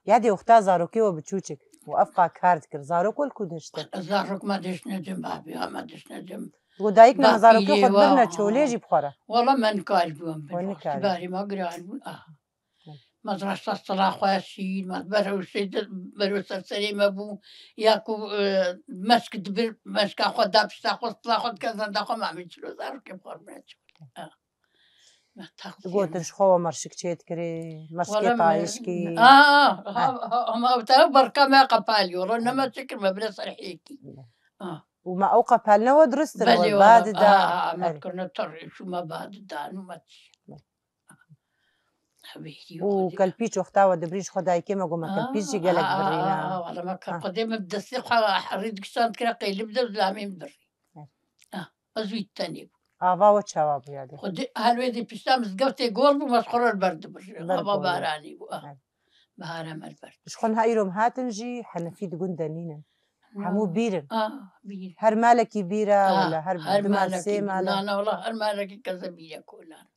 Yadê wexta zarokê we biçûçik û ev qa kar dikir. Zarok we li ku diştin? Zarok me dişne cem, babiya me dişne cem. Go dayik me zarokê xwe birne çolê jî bixwara. Wala me nikarî bûm. We nikarî. Barê me giran bûn. Ah. Hı. Me rasta sila xwe şîr, me berewşê de, berew ser serê me bû. Ya ku, e, meşk dibir, meşka xwe da pişta xwe, sila xwe dike zenda xwe, me min çilo zarokê bixwar bûne çolê. Ah. Digotin ji xwe we merşik çê dikirê, merşikê tayişkî. A, ha, ha, ha, ha, te berka me qepalî, wala ne me çi kir, me bire ser hêkî. Û me ew qepalne we dirist in, we ba dida. Belê, wala, a, a, me dikirine tir, şû me ba didan û me çi. Û kelpîç wexta we dibirî ji xwe dayikê me got me kelpîç jî gelek birîne. A, a, a, wala me kir, xwedê me bi destê xwe herî dikişand dikire qêlib de zilamê min birî. A, ez wî tenê bû. Ava we çawa bû yadê? Xwedê her wê dê pişta mizgeftê gol bû, me ji xwe re li ber dibir. Ber gol. Ava baranî bû, a. Evet. Bahara me li ber dibir. Ji xwe niha îro em hatin jî henefî di gund de nînin. Na. Hemû bîr in. A, bîr. Her malekî bîr e, wala her du mal, sê mal e. Na, na, wala her malekî keze bîr e kolan.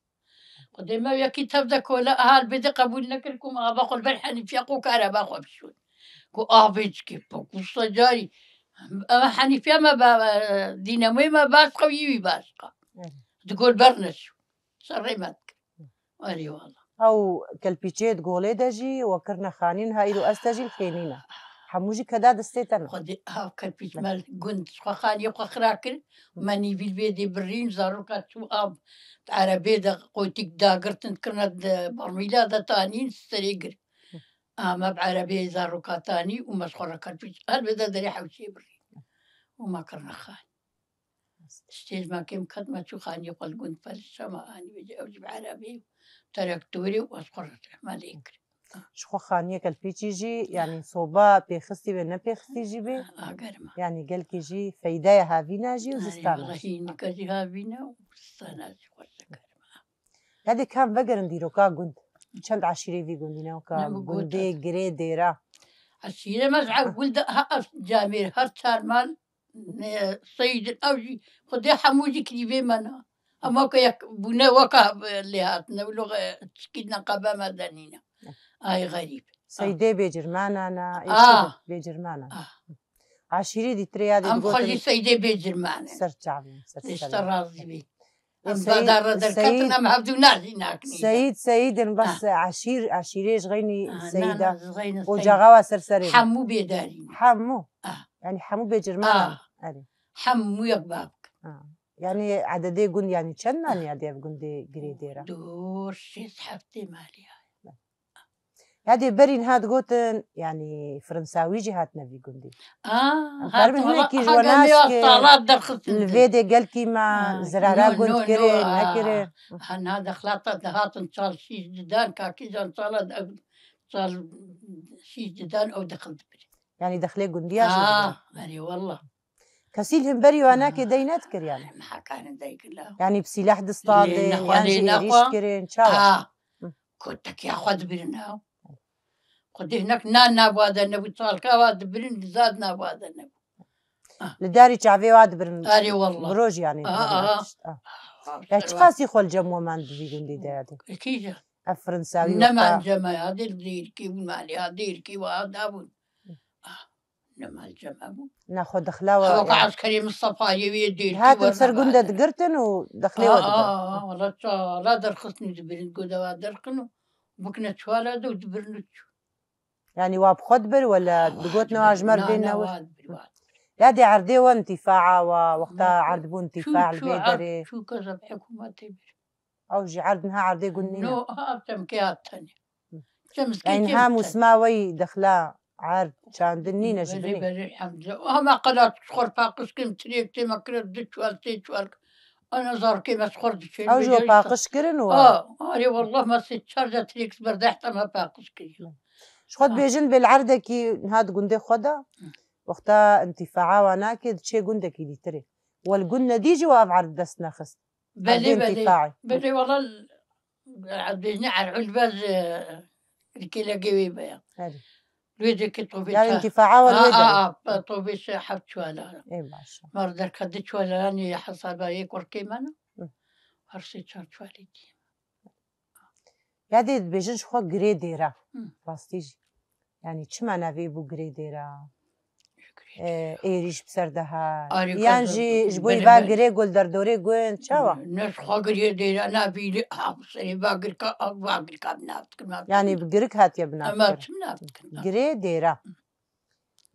Xwedê me yekî tev de kola, aha, li bêdê qebûl nekir ku me ava xwe li ber henîfiya xwe û kareba xwe bişûn. Ku avê çikê pok û secarî. Eva henîfiya me ba, dînemoyê me baş xwe yî wî baş xwe. Evet. Di gol ber neçû. Serrê me dikir. Erê wala. Ew kelpîçê di golê de jî we kirine xanîn, ha îro ez te jî li xênî ne. Hemû jî keda destê te ne. Xwedê ha kelpîç me li gund ji xwe xaniyê xwe xira kir. Me nîvî li vê dê birîn, zaroka çû av di erebê de qotîk dagirtin, kirine di barmîla de tanîn serê gir. Hı. A me bi erebê zaroka tanî û me ji xwe re kelpîç her vê de derê hewşê birîn. Û me kirine xan. Stêj me kêm ket, me çû xaniyê xwe li gund Pelişa me anî vêce, ew jî bi erebê û terektorê û ez xwe re me lê kir. Ji xwe xaniyê kelpîçî jî, yanî soba pêxistî bê, nepêxistî jî bê. A, germ e. Yanî gelkî jî feydeya havîna jî û zistana jî. Erê, wela hînika jî havîna û zistana jî xweş e, germ e. Yadê kam vegerin dîroka gund. Çend eşîrê vî gundî ne weka gundê girê dêra. Eşîrê me ji ewil de ha ev camêr her çar mal Ne, Seyîd, ew jî, Xwedê hemû jî kirîvê me ne. Ema ku yek bûne weka, e, lê hatine, wilo, e, çikî neqebe me de nîne. Ay xerîb. Seydê bêcirmana ne, ê Ah. Bêcirmana. Ah. Eşîrê dîtirê ya dê Em digotin xwe jî Seydê bêcirmane. Ser çavên, ser Lê ji te serê. Razî bî. Em Seyîd, badar re derketin, Seyîd, em hevdû najî naknî. Seyîd, Seyîd in bas Ah. Eşîr, eşîrê ji xeynî Ah, Seyîd na, e. Na, ji xeynî Seyîd. Ocaxa wa ser serê. Hemû bêdarî ne. Hemû. Ah. Yanî hemû bêcirmana. Ah. Erê. Hemû yek bab. Ha. Yanî ededê gund yanî çend maliya dê ev gundê girê dêra? Dor şêst heftê maliya. Ya dê berî niha digotin, yanî Fransawî jî hatine vî gundî. Ah, em karin hinekî ji we nas ke, li vê dê gelkî me zirara gund kirin, nekirin. Ha, niha dexlata dihatin çal şîş didan, kakî can çala de-, çal şîş didan ew dexil dibirin. Yanî dexlê gundiya jî didan. Ah, erê wallah. Tesîl him berî wanakê dey nedikir yani. Hakarin dey kila. Yani bi sîleh distandin, yan jî êrîş kirin, çawa? Kotekiya xwe dibirin ew. Xwedê hinek nan nava de nebû, çalka wa dibirin, zad nava de nebû. Li darî çavê wa dibirin. Arê wallah. Bi roj yani. Ya çiqasî xwe li cem we mand di vî gundî de ya dê? Kîja? Ev Fransawî ne wexta malceme ya dê, dêrkî bû malê ya, dêrkî wa da bûn. Ah, ne malceme bû. Ne xwe dixla we Ew ya. Eskerê Mistefayê wê dêrkî hatin ser gund de digirtin û dixlê we didan. Wala çala derxistin û dibirin, goda wa derxin û bikine çwala de û dibirin û çû. Yani wa bi xwe dibir wala digotin wa ji me re bêne wir? Ya dê erdê we intîfaa wa, wexta erd bû intîfaa li vê derê. Çû kezeb hikûmetê bir. Ew jî erd niha erdê gund nîne. No, ha, ev çemkê hat tenê. Çemkê yani niha mûsima we yî dixla erd çandin nîne ji binê. Belê, belê, elhamdulillah. Hema qelat ji xwe re paqij kirin, tirêk tê me kire du çuwal, sê çuwal. Ana zarokê me ji xwe re diçin. Ew jî we paqij kirin û? A, arê wallah me sê çar ca tirêk ji ber dehta me paqij kiriye. Ji xwe dibêjin bê li erdekî niha di gundê xwe de, wexta intîfaa wa nake, diçê gundekî dîtirê. We li gund nedî jî we ev erd dest nexist? Belê, belê. Belê, wala, dibêjin Er'ul Bez, e, li kêlekê wê be ya. Erê. Wê de ki tobê. Ya intîfaa wa wê de. A, a, tobê se heft çuwala. Ê baş. Mar derka du çuwala, yani hesaba yê kurkê me ne. Her sê çar çuwalê dî. Ya dê dibêjin ji xwe girê dêra. Rastî jî. Yani çima navê bû girê dêra? Êrîş bi ser de hat. Yan jî ji bo va girê gul derdorê gund çawa? Ne ji xwe girê dêra nabî ha bi serê va girka, va girka bi nav dikin. Yani bi girik hatiye bi nav dikin. Girê dêra.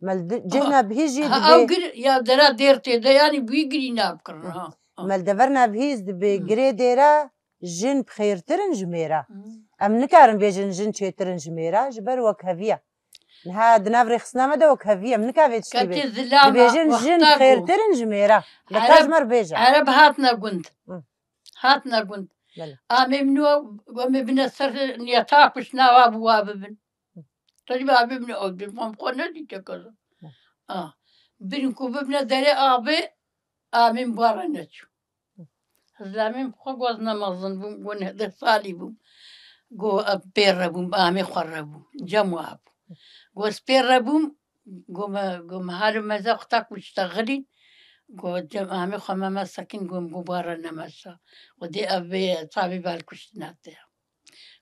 Me li cihna bihî jî dibê. Ew gir ya dera dêr tê de, yani bi wî girî nav kirin ha. Me li deverna bihî dibê girê dêra jin bi xêrtir in ji mêra. Em nikarin bêjin jin çêtir in ji mêra, ji ber wekheviya. Niha di nav rêxistina me de wekheviya, em nika vê tiştî bê. Dibêjin jin bi xêrtir in ji mêra. Li ka ji me re bêje. Ereb hatine gund. Hatine gund. Amê min we, em ê bine ser niyeta ku ji nava bi wa bibin. Tecrübe abim ne oldu? Mam xwe nedîte keza. Ah. Bin ku bibne derê abê, amîm bara neçû. Hizlamîm xwe goz nemezin bûm, go nehdeh salî bûm. Go pê re bûm, amê xwe re bûm. Cem wa bû. Go ez pê re bûm, go me, go me hal û meze xwe tak biştexilî. Go cem amê xwe me mesekin, go go bara nemesa. Xwedê ev bê çavê bal kuştina te.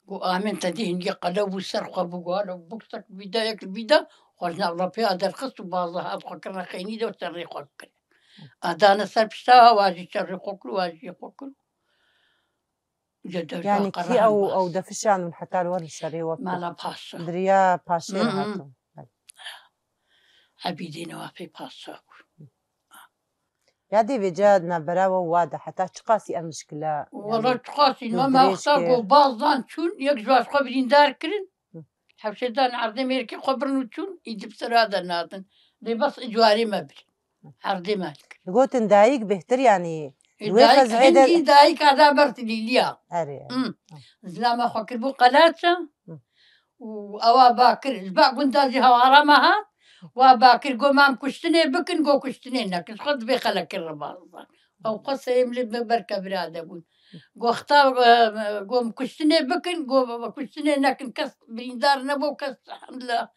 Got, "Amîn, te dî hingê qelew bû ser xwe bû." Got, "Alo, bûksek bîda, yek bîda, xwe ji nav lepê a derxist û bazda hat xwe kirine xeynî de û serrê xwe kir." A dane ser pişta, wa jî serrê xwe kir, wa jî xwe kir. Yanî kî ew, ew defişan û heta li wer li şerê we kir? Mala Paşa. Diriya Paşê re hatin. Ebîdê ne wa pê Paşa bû. Ya dê vêca navbera we wa de heta çiqasî ev mişkila? Wala çiqasî, me me wexta ku bazdan çûn, yek ji wan xwe birîndar kirin. Hewşêdan erdê mêrikê xwe birin û çûn, îdî bi sera de nadin. Lê bes î ciwarê me bir. Erdê me kir. Digotin dayik bêhtir, yanî, e, wê dayik fezhê de hingî dayik ada ber tilîliya. Erê, erê. Zilama xwe kiribû qelaça. Û ewa bakir, ji ba gunda jî hewara me hat, wa bakir, go, "Mam kuştinê bikin", go, "Kuştinê nekin." Xwe dibê xelekir re bazdan. Ew xwe seyêm lê me ber kevira de bûn. Go, "Xta, e, go, kuştinê bikin", go, "Kuştinê nekin." Kes birîndar nebû, kes, elhamdulillah,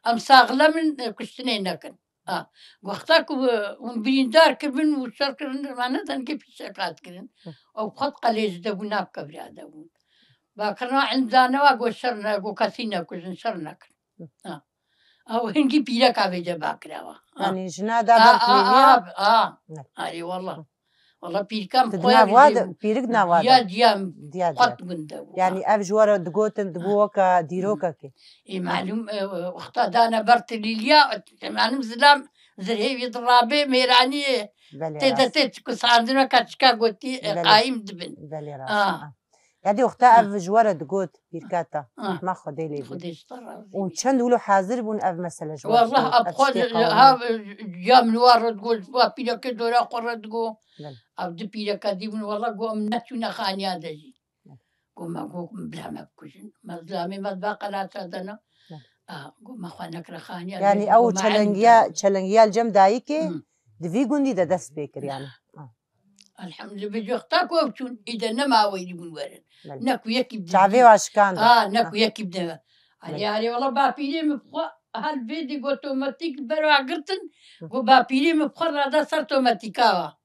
em saxlem in, e, kuştinê nekin. A, wexta ku, e, hûn birîndar kiribin û şer kirin, me ne dengê pîşek hat kirin. Ew xwet qelê ji de bû, nav kevriya de bûn. Bakirina ilm dane wa, got, "Şer ne, got, kesî nekujin, şer nekin." Ha. Ew hingî pîreka vêce bakira wa. Ha. Yanî jina da ber pêliya? A, a, a. Arê, wallah. Wallah pîrika min xwe ya vêce bû. Pîrik nava de. Diya, diya, diya, diya. Qet gund e bû. Yanî ev ji we re digotin, dibû weke dîrokekê. Ê, malûm, e, wexta dane ber tilîliya, malûm zilam zirhê wî dirabê mêraniyê. Belê, tê de rast. Tê çiku sandina ka çika gotî, e, belê, qayîm dibin. Belê, rast. Ah. Ah. Ya dê wexta ev ji we re digot, pîrka te. Ah. Rehma Xwedê lê bû. Xwedê ji te razî bî. Û çend wilo hazir bûn ev mesele ji we re? Wallah, ev xwe tiştê qewimî. Ha, ya min wa re digot, wa pîrekê dora xwe re digot. Belê. Ev du pîreka dî bûn, wallah, got, "Em neçûne xaniya de jî." Got, "Me got, bila me bikujin." Me zilamê me diba qelaça de ne. Hı. A, got, "Me xwe nekire xaniya." Yanî ew çelengiya, çelengiya li cem dayikê, hı, Di vî gundî de dest pê kir yani. Ha. Elhamdülillah, bi wexta ku ew çûn, îde nema weyrî bûn werin. Belê. Ne ku yekî bi Çavê wa şikand. Ha, ne ku yekî bi deve. Belê. Alê, alê, wala bapîrê min xwe hel vê dî got tomatîk ber wa girtin, Hı. got bapîrê min xwe rada ser tomatîka wa.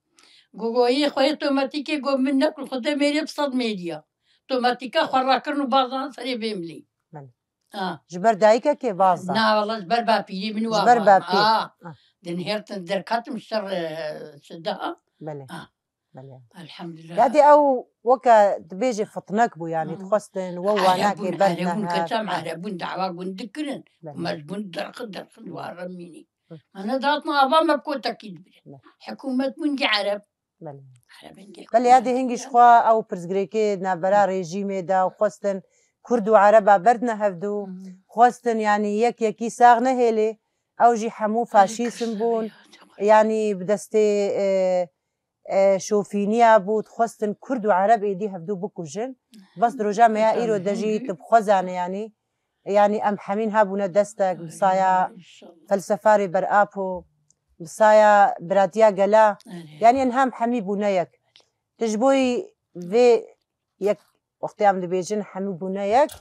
Got, got yê xwe yê tomatîkê got min ne ku xwedê mêrê bi sed mêriya. Tomatîka xwe rakirin û bazan serê vê milê. Belê. Ha. Ji ber dayikekê baz da. Na, wala ji ber bapîrê min Ji wa ber baz. bapîr. Ha. Ha. Din hertin derkatim ser, e, şida. Belê. Ha. Belê. Elhamdülillah. Ya dê ew weke dibêje fitnek bû, yani, Hmm. dixwestin, we Erebûn, wanakê ber erebûn, nehat. keçam Ha. erebûn, dawa gundik kirin. Belê. Me ji bûn derxin, derxin, Belê. ware mînî. Hı. Ana datna ava me kotekî dibire. Belê. Hikûmet bûn ki ereb. Belê. Erebên ki Belê, ya hikûmet. dê hingî ji xwe ew pirsgirêkê navbera rejîmê de û xwestin Kurd û Ereba berdine hevdû. Hmm. Xwestin, yani, yek yekî sax nehêlê. Ew jî hemû faşîsim bûn. Yani, bi destê, e, e, şofîniya bû, dixwestin Kurd û Ereb êdî hevdû bikujin. Bes di roja me ya îro de jî tu bixwe zane, yanî, yanî em hemîn hebûne destek, bi saya Ay, inşallah. felsefa Rêber Apo, bi saya biratiya gela, Erê. yanî em hem hemî bûne yek. Tu ji bo vê yek, wextê em dibêjin hemî bûne yek,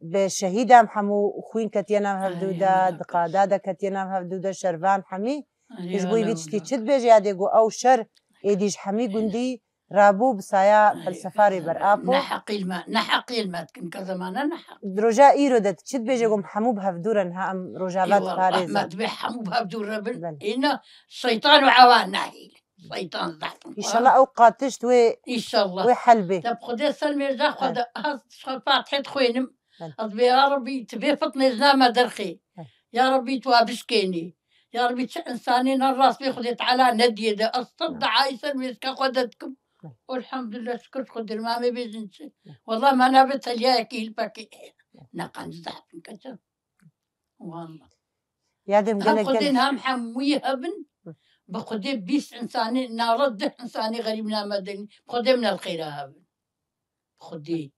bi şehîd em hemû xwîn ketiye nav hevdû Ay, de, Allah di qada de ketiye nav hevdû de, şervan hemî. Erê, Tu ji bo vî Allah, tiştî Allah. çi dibêje, ya dê got ew şer êdî ji hemî gundî rabû bi saya Ay, felsefa Rêber Apo. Ne heqîl me, ne heqîl me dikin, ke zemane ne heq. Di roja îro de tu çi dibêje, got hemû bi hevdû re niha em rojava Ê, wallah, diparêzin. me dibê hemû bi hevdû re bin. Belê. Îna şeytan û ewa nehîl. Şeytan zehf in. Înşallah ew qatiş wê, Înşallah. wê hel bê. Te bi Xwedê ser mêrza xwe He. de, ez xwe Fatihê dixwênim. He. Ez bê, ya Rebî, tu vê fitnê ji nav me derxê. He. Ya Rebî, tu wa bişkênî. Ya Rebî, çi insanê ne rast bê Xwedê Teala nediyê de. Ez sed He. duayî ser mêzka xwe de dikim. He. Elhamdülillah, şikir Xwedê, ma me bêjin çi. He. Wallah, me navê teliyayekî hilpekê. He. Ne qenc zehf in keçan. Wallah. Ya dem Hem gelek Xwedê gelek. hem hemûyî hebin. Hı. Bi Xwedê bîst insanê, nala deh insanê xerîb name denî. Bi Xwedê min el xêra hebin. Bi Xwedê.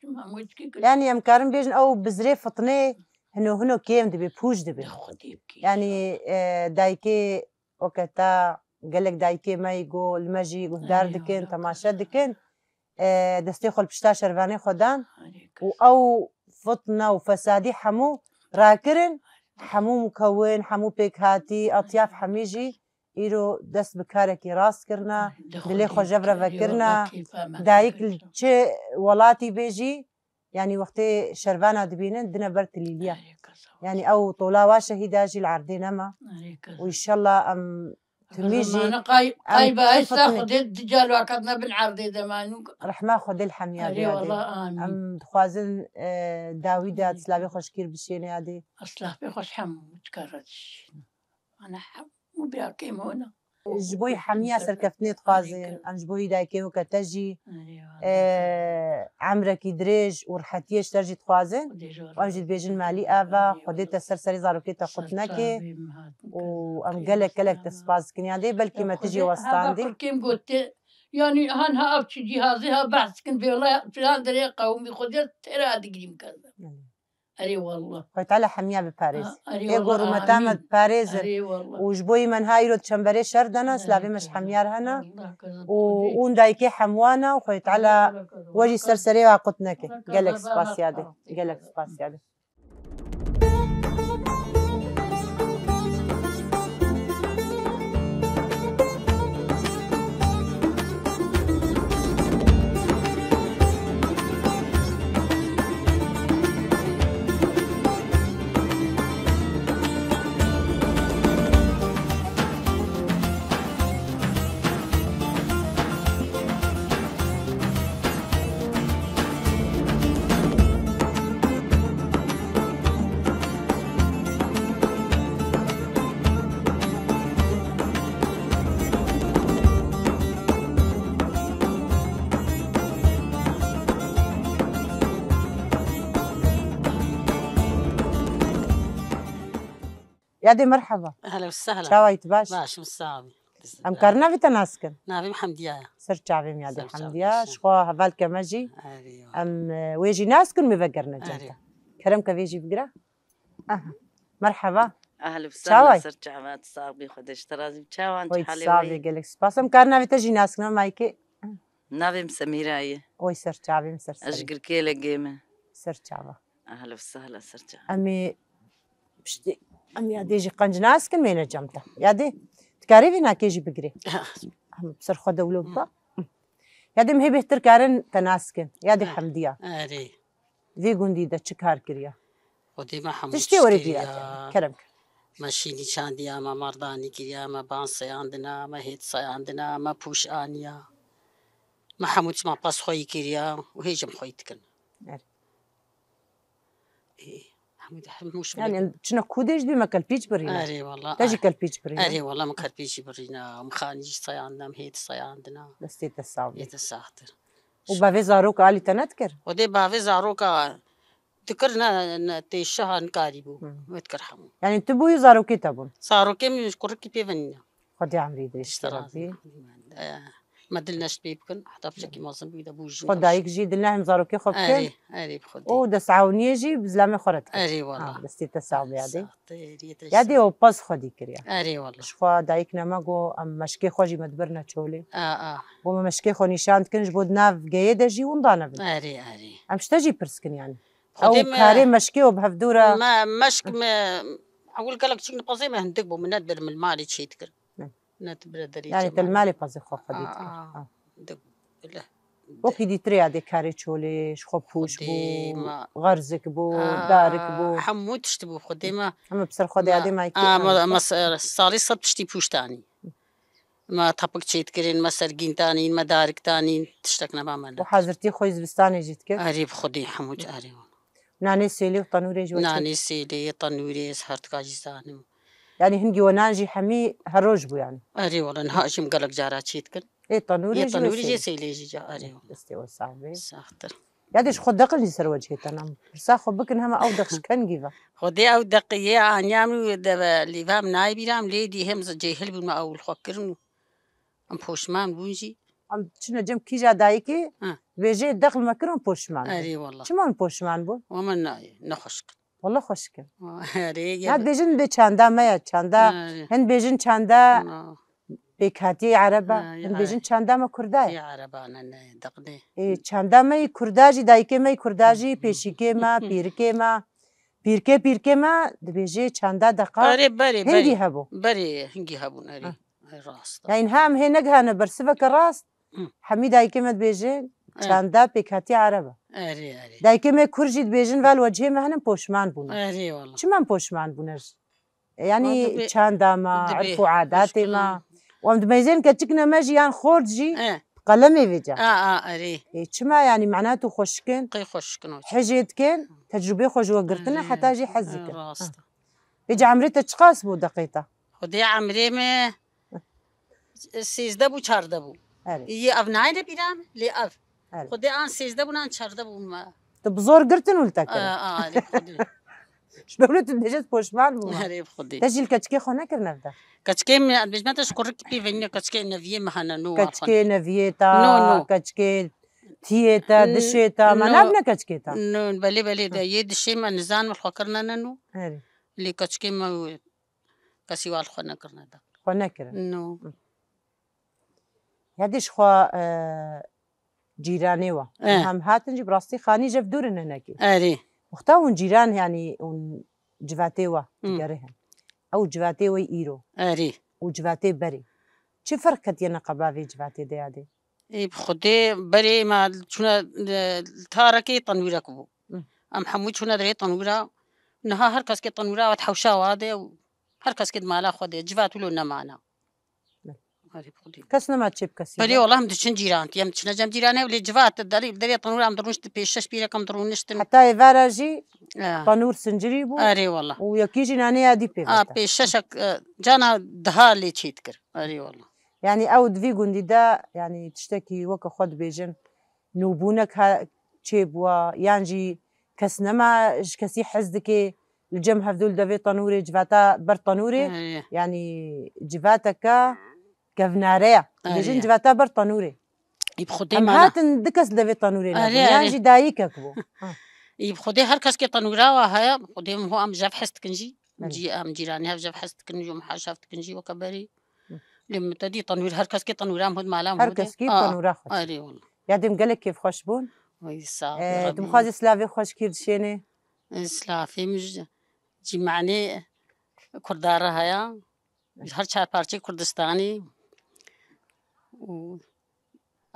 Hemû çikî kir. Yani em karin bêjin ew bizrê fitnê hino hino kêm dibe, pûç dibe. Bi Xwedê bikî. Yani, e, dayikê weke te gelek dayikê me yî go li me jî guhdar Ay, dikin, Allah temaşe korusun. dikin. E, destê xwe li pişta şervanê xwe dan. Harika. Û ew fitne û fesadî hemû rakirin, hemû mukewin, hemû pêkhatî, atyaf hemî jî îro dest bi karekî rast kirine, Ay, dilê xwe jev re vekirine. Ay, Allah kêfa me Dayik li kir. çi welatî bê jî, yanî wextê şervana dibînin, dine ber tilîliya. Harika, sağ ol. Yanî ew tola wa şehîda jî li erdê nema. Harika. Û înşallah em Timî jî Mana qay-, em qayba esta çifatine Xwedê di cal wakat nebin erdê de manûk. Rehma Xwedê li hemiya Erê biyadê. Wallah, amîn. Em dixwazin, e, dawî de Amîn. Silavê xwe ji kîr bişêne yadê. Silavê xwe ji hemû dikare dişîne. Ana hemû biyakê me hona. Ji bo yî hemiya serkeftinê dixwazin. Amîn. Em ji bo yî dayikê weke te jî, Erê Wallah. e, emrekî dirêj û rihetiyê ji te jî dixwazin. Xwedê ji we Em jî razî dibêjin be. Malî ava, Erê Xwedê te Wallah. ser serê zarokê te qut neke. Û em gelek gelek te spas dikin. Yan dê belkî me tu jî westandî. Kurkêm gote, yanî han ha ev çi cîhazê ha behs dikin, vê wela filan derê qewimî Xwedê têra digrîm kerde. Erê wallah. Xwedê Teala hemiya biparêz. Ê gorûmeta me diparêzin. Û ji bo yî me niha îro di çemberê şer dana, silavê me ji hemiya re hene. Û ûn dayikê hemwana û Xwedê Teala we jî ser serê wa qut neke. Gelek spas yadê. Gelek spas yadê. Yadê merheba. Ehlen we sehlen. Çawa yî, tu baş? Baş im, sağ ol. Em karin navê te nas kin? Navê min Hemdiya ye. Ser çavê min yadê Hemdiya. Ji xwe heval ke me jî. Em, e, wê jî nas kin, wê vegerine cem te. Kerem ke vê jî bigire. Aha. Merheba. Ehli bi Çawa sehla yî? Ser çava, tu sax bî, Xwedê ji te razî bi. Çawan, Oy, çi halê sax we bî, yî? Gelek spas. Em kar navê te jî nas kin, em ayke. Navê min Semîra ye. Oy, ser çavê min, ser Ez ji serê. Girkêlekê me. Ser çava. Ehli bi sehla, ser çava. Em ê piştî, em yadê jî qenc nas kin, mêne cem te. Yadê, tu karê vê nakê jî bigirê. Em ser xwe de wilo biba. Yadê em hê bêhtir karin te nas kin. Yadê Hemdiya. Erê. Vê gundî de çi kar kiriya? Xwedê me hemû Tiştê tişt werê bîra kiriya. Te. Kerem kir. Me şînî çandiya, me mardanî kiriya, me ban seyandina, me hêt seyandina, me pûş aniya. Me hemû çima pez xweyî kiriya û hê jî em xweyî dikin. Erê. Ê, hemû de, hemû şûlê. Yani, çina kûdê jî dî me kelpîç birîne. Erê wala, Te jî erê. Kelpîç birîne. Erê wala, me kelpîç jî birîne. Em xanî jî seyandina, em hêt seyandina. Destê te sax bî. Yê te saxtir. Û bavê zaroka alî te nedikir? Xwedê bavê zaroka dikir, ne, ne, tê şaha nikarîbû. Hı. Me dikir hemû. Yani tu bûyî zarokê te bûn? Zarokê min ji kurikî pê ve nîne. Xwedê emrî dirêj Tişt kir razî Rabbî. Xwedê me. Eh, me dil neşt pê bikin, heta piçekî mezin bû, de bû jin Xwe dayik jî dil nehim zarokê xwe bikin. Erê, erê, bi Xwedê. Û dest ewniyê jî bi zilamê xwe re dikir. Erê, wala. Ha, destê te sax bê yadê. Sax, erê, te Yadê sax. O pez xwedî kiriya. Erê, wala. Ji xwe dayik nema got, em meşkê xwe jî me dibirne çolê. A, a. Bo me meşkê xwe nîşan dikin, ji bo di nav geyê de jî winda nebin. Erê, erê. Em ji te jî pirs kin yani. Xwedê Ew me karê meşkê û bi hevdû re. Me, meşk me, ewil gelek çîk nipezê me hindik bû, min nedibir min malê çê dikir. Hı. Nedibire derê Yani çê te li malê. Malê pezê xwe xwedî Aa, dikir. aa, Ha. Hindik bû, bile. Wekî dîtirê yadê karê çolê, ji xwe pûş Xwedê bû, me. Xerzik bû, Aa, darik bû. Hemû tişt bû, Xwedê me. Hemû bi ser xwe de Me, yadê me aa, kê me, me ser, salê sed tiştî pûş danî. Me tepik çêdikirin, me sergîn tanîn, me darik tanîn, tiştek nema me ne. Û hazirtî xwe zivistanê jî dikir? Erê bi Xwedê hemû, erê. Nanê sêlê û tenûrê jî we çêdikir? Nanê sêlê, tenûrê, ez her tika jî zanim. Yani hingî we nan jî hemî her roj bû yani? Erê wala, niha jî em gelek cara çêdikin. Ê tenûrê Yê jî we tenûrê jî sêlê? Sêlê jî ca, erê wala. Destê we sax bê. Saxtir. Ya dê ji xwe deqil jî ser wecihê te nam. Pirsa xwe bikin hema ew deq ji kengî ve. Xwedê ew deqiyê aniya min û de ve lêva min nayê bîra min, lê dî hem cêhil bûn me ew li xwe kirin û em poşman bûn jî. Em çine cem kîja dayikê, Ha. Dibêje deq li me kirin poşman bûn. Erê wala. Çima hûn poşman bûn? Wa min nayê, ne xweş kin. Wala xweş kin. Erê, Ya ya. Dibêjin dê çanda me ya, çanda. Erê. Hin dibêjin çanda Na. Pêkhatiyê Ereba, Ha, ya. Hin dibêjin çanda me Kurda ye. Ya Ereba ne, ne, deq ne. Ê, çanda me yî Kurda jî, dayikê me yî Kurda jî, pêşîkê me, pîrikê me, pîrkê pîrkê me, dibêje çanda deqa Erê, berê, hingî berê. Hebû. Berê, hingî hebûn, erê. Ha. Ay, rast. Yani hem hê negihane bersiveke rast, Hı. Hemî dayikê me dibêjin, Ha. Çanda pêkhatî Ereba. Erê, erê. Dayikê me Kurd jî dibêjin, val wecihê me hene poşman bûne. Erê, wala. Çima em poşman bûne? Yani Wa dibê-, çanda me, dibê, erf û adatê me. Û em dimeyzên keçikine me jî yan xort jî Eh. Qelemê vêca. A, a, erê. Ê, çima yani mena tu xweşikin? Qey xweşikin o. Hejê dikin, tecrübê xwe ji we girtine, Erê. Heta jî hez dikin. Rast. Vêca emrê te çiqas bû deqê te? Xwedê emrê me sêzdeh bû, çardeh bû. Erê. Yê ev nayne bîra min, lê ev. Erê. Xwedê an sêzdeh bûn, an çardeh bûn me. Tu bi zor girtin û li te kirin. A, a, erê, Xwedê. Ji dewlet tu dibêje tu poşman bû me. Erê, bi Xwedê. Te jî li keçikê xwe nekir nevde? Keçikê min, ez bêjme te ji kurikî pê venîne keçikê neviyê me hene, no wa xwe. Keçikê neviyê ta, No, no. Keçikê tiyê te, N-, dişê te, me no. Nabine keçikê te. No, belê, belê, de yê dişê me nizan me xwe kirine ne no. Erê. Lê keçikê me Kesî wal xwe nekirine de. Xwe nekirin. No. Hı. Ya dî ji xwe, e, cîranê we. E. Hem hatin jî bi rastî xanî jev dûr in hinekî. Erê. Wexta hûn cîran, yanî hûn civatê we Hı. digerihin. Ew civatê we îro. Erê. Û civatê berê. Çi ferq ketiye neqeba vê civatê de ya dê? Ê, bi Xwedê berê me çûne, e, tarekê tenûrek bû. Hı. Em hemû çûne derê tenûra. Niha her keskê tenûra ve hewşa wa de û her keskê di mala xwe de. Civat wilo nemana. Hı. Erê bi Xwedê. Kes nema çê bikesî Berê be. Wala em diçin cîran. Em diçine cem cîranê, lê civat derê, derê tenûra em dirûniştin, pêş şeş pîrek em dirûniştin. Heta êvara jî E. Tenûr sincirî bû. Erê wala. Û yekî jî nanê ya dî pê A, vete. Pêş şeşek, e, cana diha lê çê dikir. Erê wala. Yanî ew di vî gundî de, yanî tiştekî weke xwe dibêjin, nûbûnek ha-, çêbûwa, yan jî kes nema ji kesî hez dike, li cem hevdû li devê tenûrê, civata ber tenûrê, Erê. Yanî civateke kevnare ye. Erê. Dibêjin civata ber tenûrê. Ê bi Xwedê Em mana. Hatin du kes li devê tenûrê Erê, nebûn, yan erê. Jî dayikek bû. Ha. Ê bi Xwedê her keskê tenûra wa heye, bi Xwedê min ho em jev hez dikin jî. Belê. Cî-, em cîranî hev ji hev hez dikin, ji min hev dikin jî weke berî. Hı. Lê min te dî tenûr, her kes kê tenûra em hûd mala em Her hûdê. kes kê A, tenûra xwe. Erê wala. Ya dêm gelek kêfxweş bûn. Oy, sağ ol, Ee, Rabbi. Dixwazî silavê xweşkî dişênê. Ee, silavê min ji, cîmanê Kurda re heye. Ji her çar parçeyê Kurdistanê. Û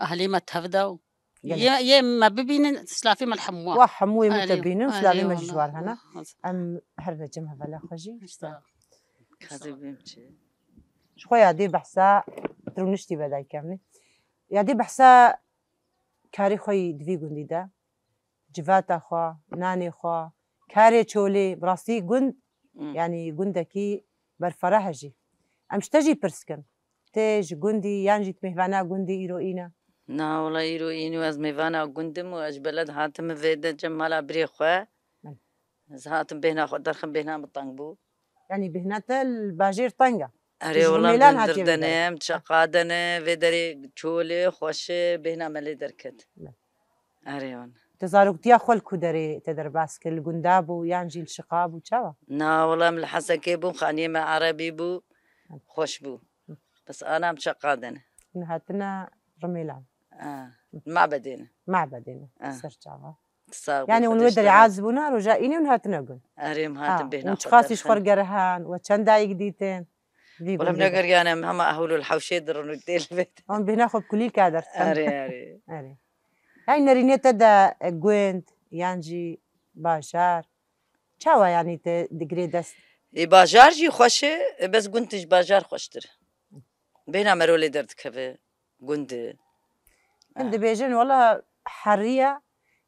ahlê me tev de û Gelek. Yê, yê me bibînin, silavê me li hemû. Wa hemû yê min Erê, te bînin, erê, silavê me ji wala. Ji war hene. Em her becem hevala xwe jî. Sağ ol. Kazê bim çi? Ji xwe yadê behsa rûniştî be daykem ne. Yadê behsa karê xwe yî di vî gundî de. Civata xwe, nanê xwe, karê çolê, bi rastî gund, Hmm. yanî gundekî berfereh e jî. Em ji te jî pirs kin. Tê ji gundî yan jî tu mêvana gundî îro îne? Na, wela îro îno ez mêvana gund im û ez ji beled hatim vê de cem mala birê xwe. Hı. Ez hatim bêhna xwe derxim, bêhna min teng bû. Yanî bêhna te li bajêr teng e? Erê, Tu ji wela Rumêlan em hatiyê vê Dirdene, derê. em Çeqa de ne, vê derê çol e, xweş e, bêhna me lê derket. Hı. Erê, wan. Te zaroktiya xwe li ku derê te derbas kir? Li gunda bû yan jî li Şiqa bû? Çawa? Na, wela em li Hesekê bûn, xaniyê me erebî bû, Hı. xweş bû. Hı. Bes ana em Çeqa de ne. Hûn hatine Rumêlan. A, Hı. mabedê ne. Mabedê ne. A. Ser çava. Sağ bû, Yanî hûn Xwedê wê ji te derê razî. az bûna, roja înê hûn hatine gund. Erê, em hatin Ha, bêhna hûn xwe çiqas jî ji derxin. xwe gerihan, we çend dayik dîtin? Vî Wala gundê de. Em negeriyane, em hema ehwil û hewşê dirin û têl vê. Em bêhna xwe bi kulîlka derxin. Erê, erê. Erê. Yanî nerînê te de, e, gund, yan jî bajar. Çawa yanî te digirê dest? Ê, bajar jî xweş e, e, bes gund ji bajar xweştir. Bêhna merolê derdikeve. Gund e. Hin Ah. dibêjin, wela herî ye,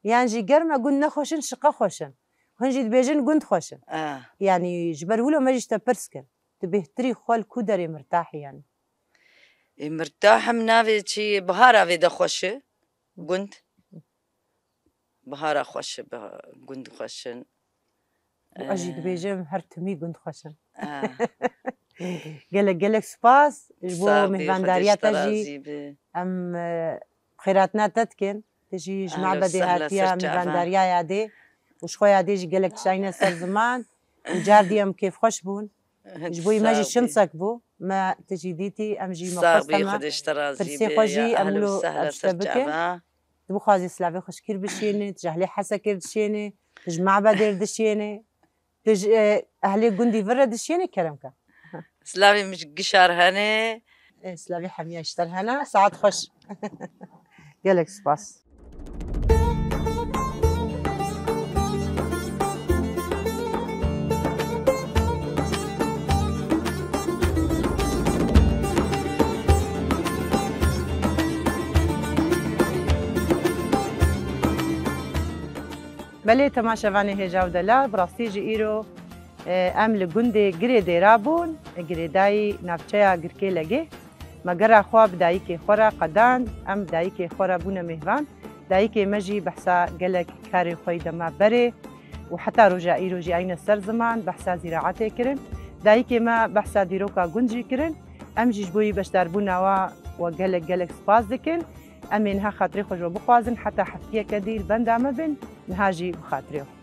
yan jî germ e, gund ne xweş in, Şiqa xweş in. Hin jî dibêjin, gund xweş in. Ah. Yanî, ji ber wilo me jî ji te pirs kir. Tu bêhtirî xwe li ku derê mirtahî yanî? Ê, mirtah im navê çi, bihara vê de xweş e. Gund. Bihara xweş e, biha-, gund xweş in. Û ez jî Eh. dibêjim, her timî gund xweş in. Ah. Gelek, gelek spas ji bo Sağ bî, mêvandariya Xwedê ji te te jî. razî bi. Em, eh, xêratina te dikin. Te jî ji Ehlen mabedê sehlen, hatiye ser çava. mêvandariya yadê. Û ji xwe yadê jî gelek tişt ayne ser ziman. Û car dî em kêfxweş bûn. Ji bo me jî Sağ bî. şinsek bû. Me te jî dîtî, em jî me Sağ xwest bî, hema Xwedê ji te razî pirsê bi. xwe jî Ya em ehlo lo ev şte bikin. çava. Tu bixwazî silavê xweşkî bişênî, tu ji ehlê Hesekê dişênî, tu ji mabedê dişênî, tu ji, e, ehlê gundî vir re dişênî, kerem ke. Silavê min ji gişar hene. E, silavê hemiya ji te re hene. Saet xweş. Gelek spas. Belê, temaşevanê hêja û delal, bi rastî jî îro, e, em li gundê Girê Dêra bûn, girêdayî navçeya Girkêlegê. Me gera xwe bi dayikê xwe re qedand, em bi dayikê xwe re bûne mêvan. Dayikê me jî behsa gelek karê xwe yî de ma berê û heta roja îro jî ayne ser ziman behsa zîraetê kirin. Dayikê me behsa dîroka gund jî kirin. Em jî ji bo yî beşdarbûna we, we gelek gelek spas dikin. Em ê niha xatirê xwe ji we bixwazin, heta heftiyeke dî li benda me bin, niha jî bi xatirê xwe.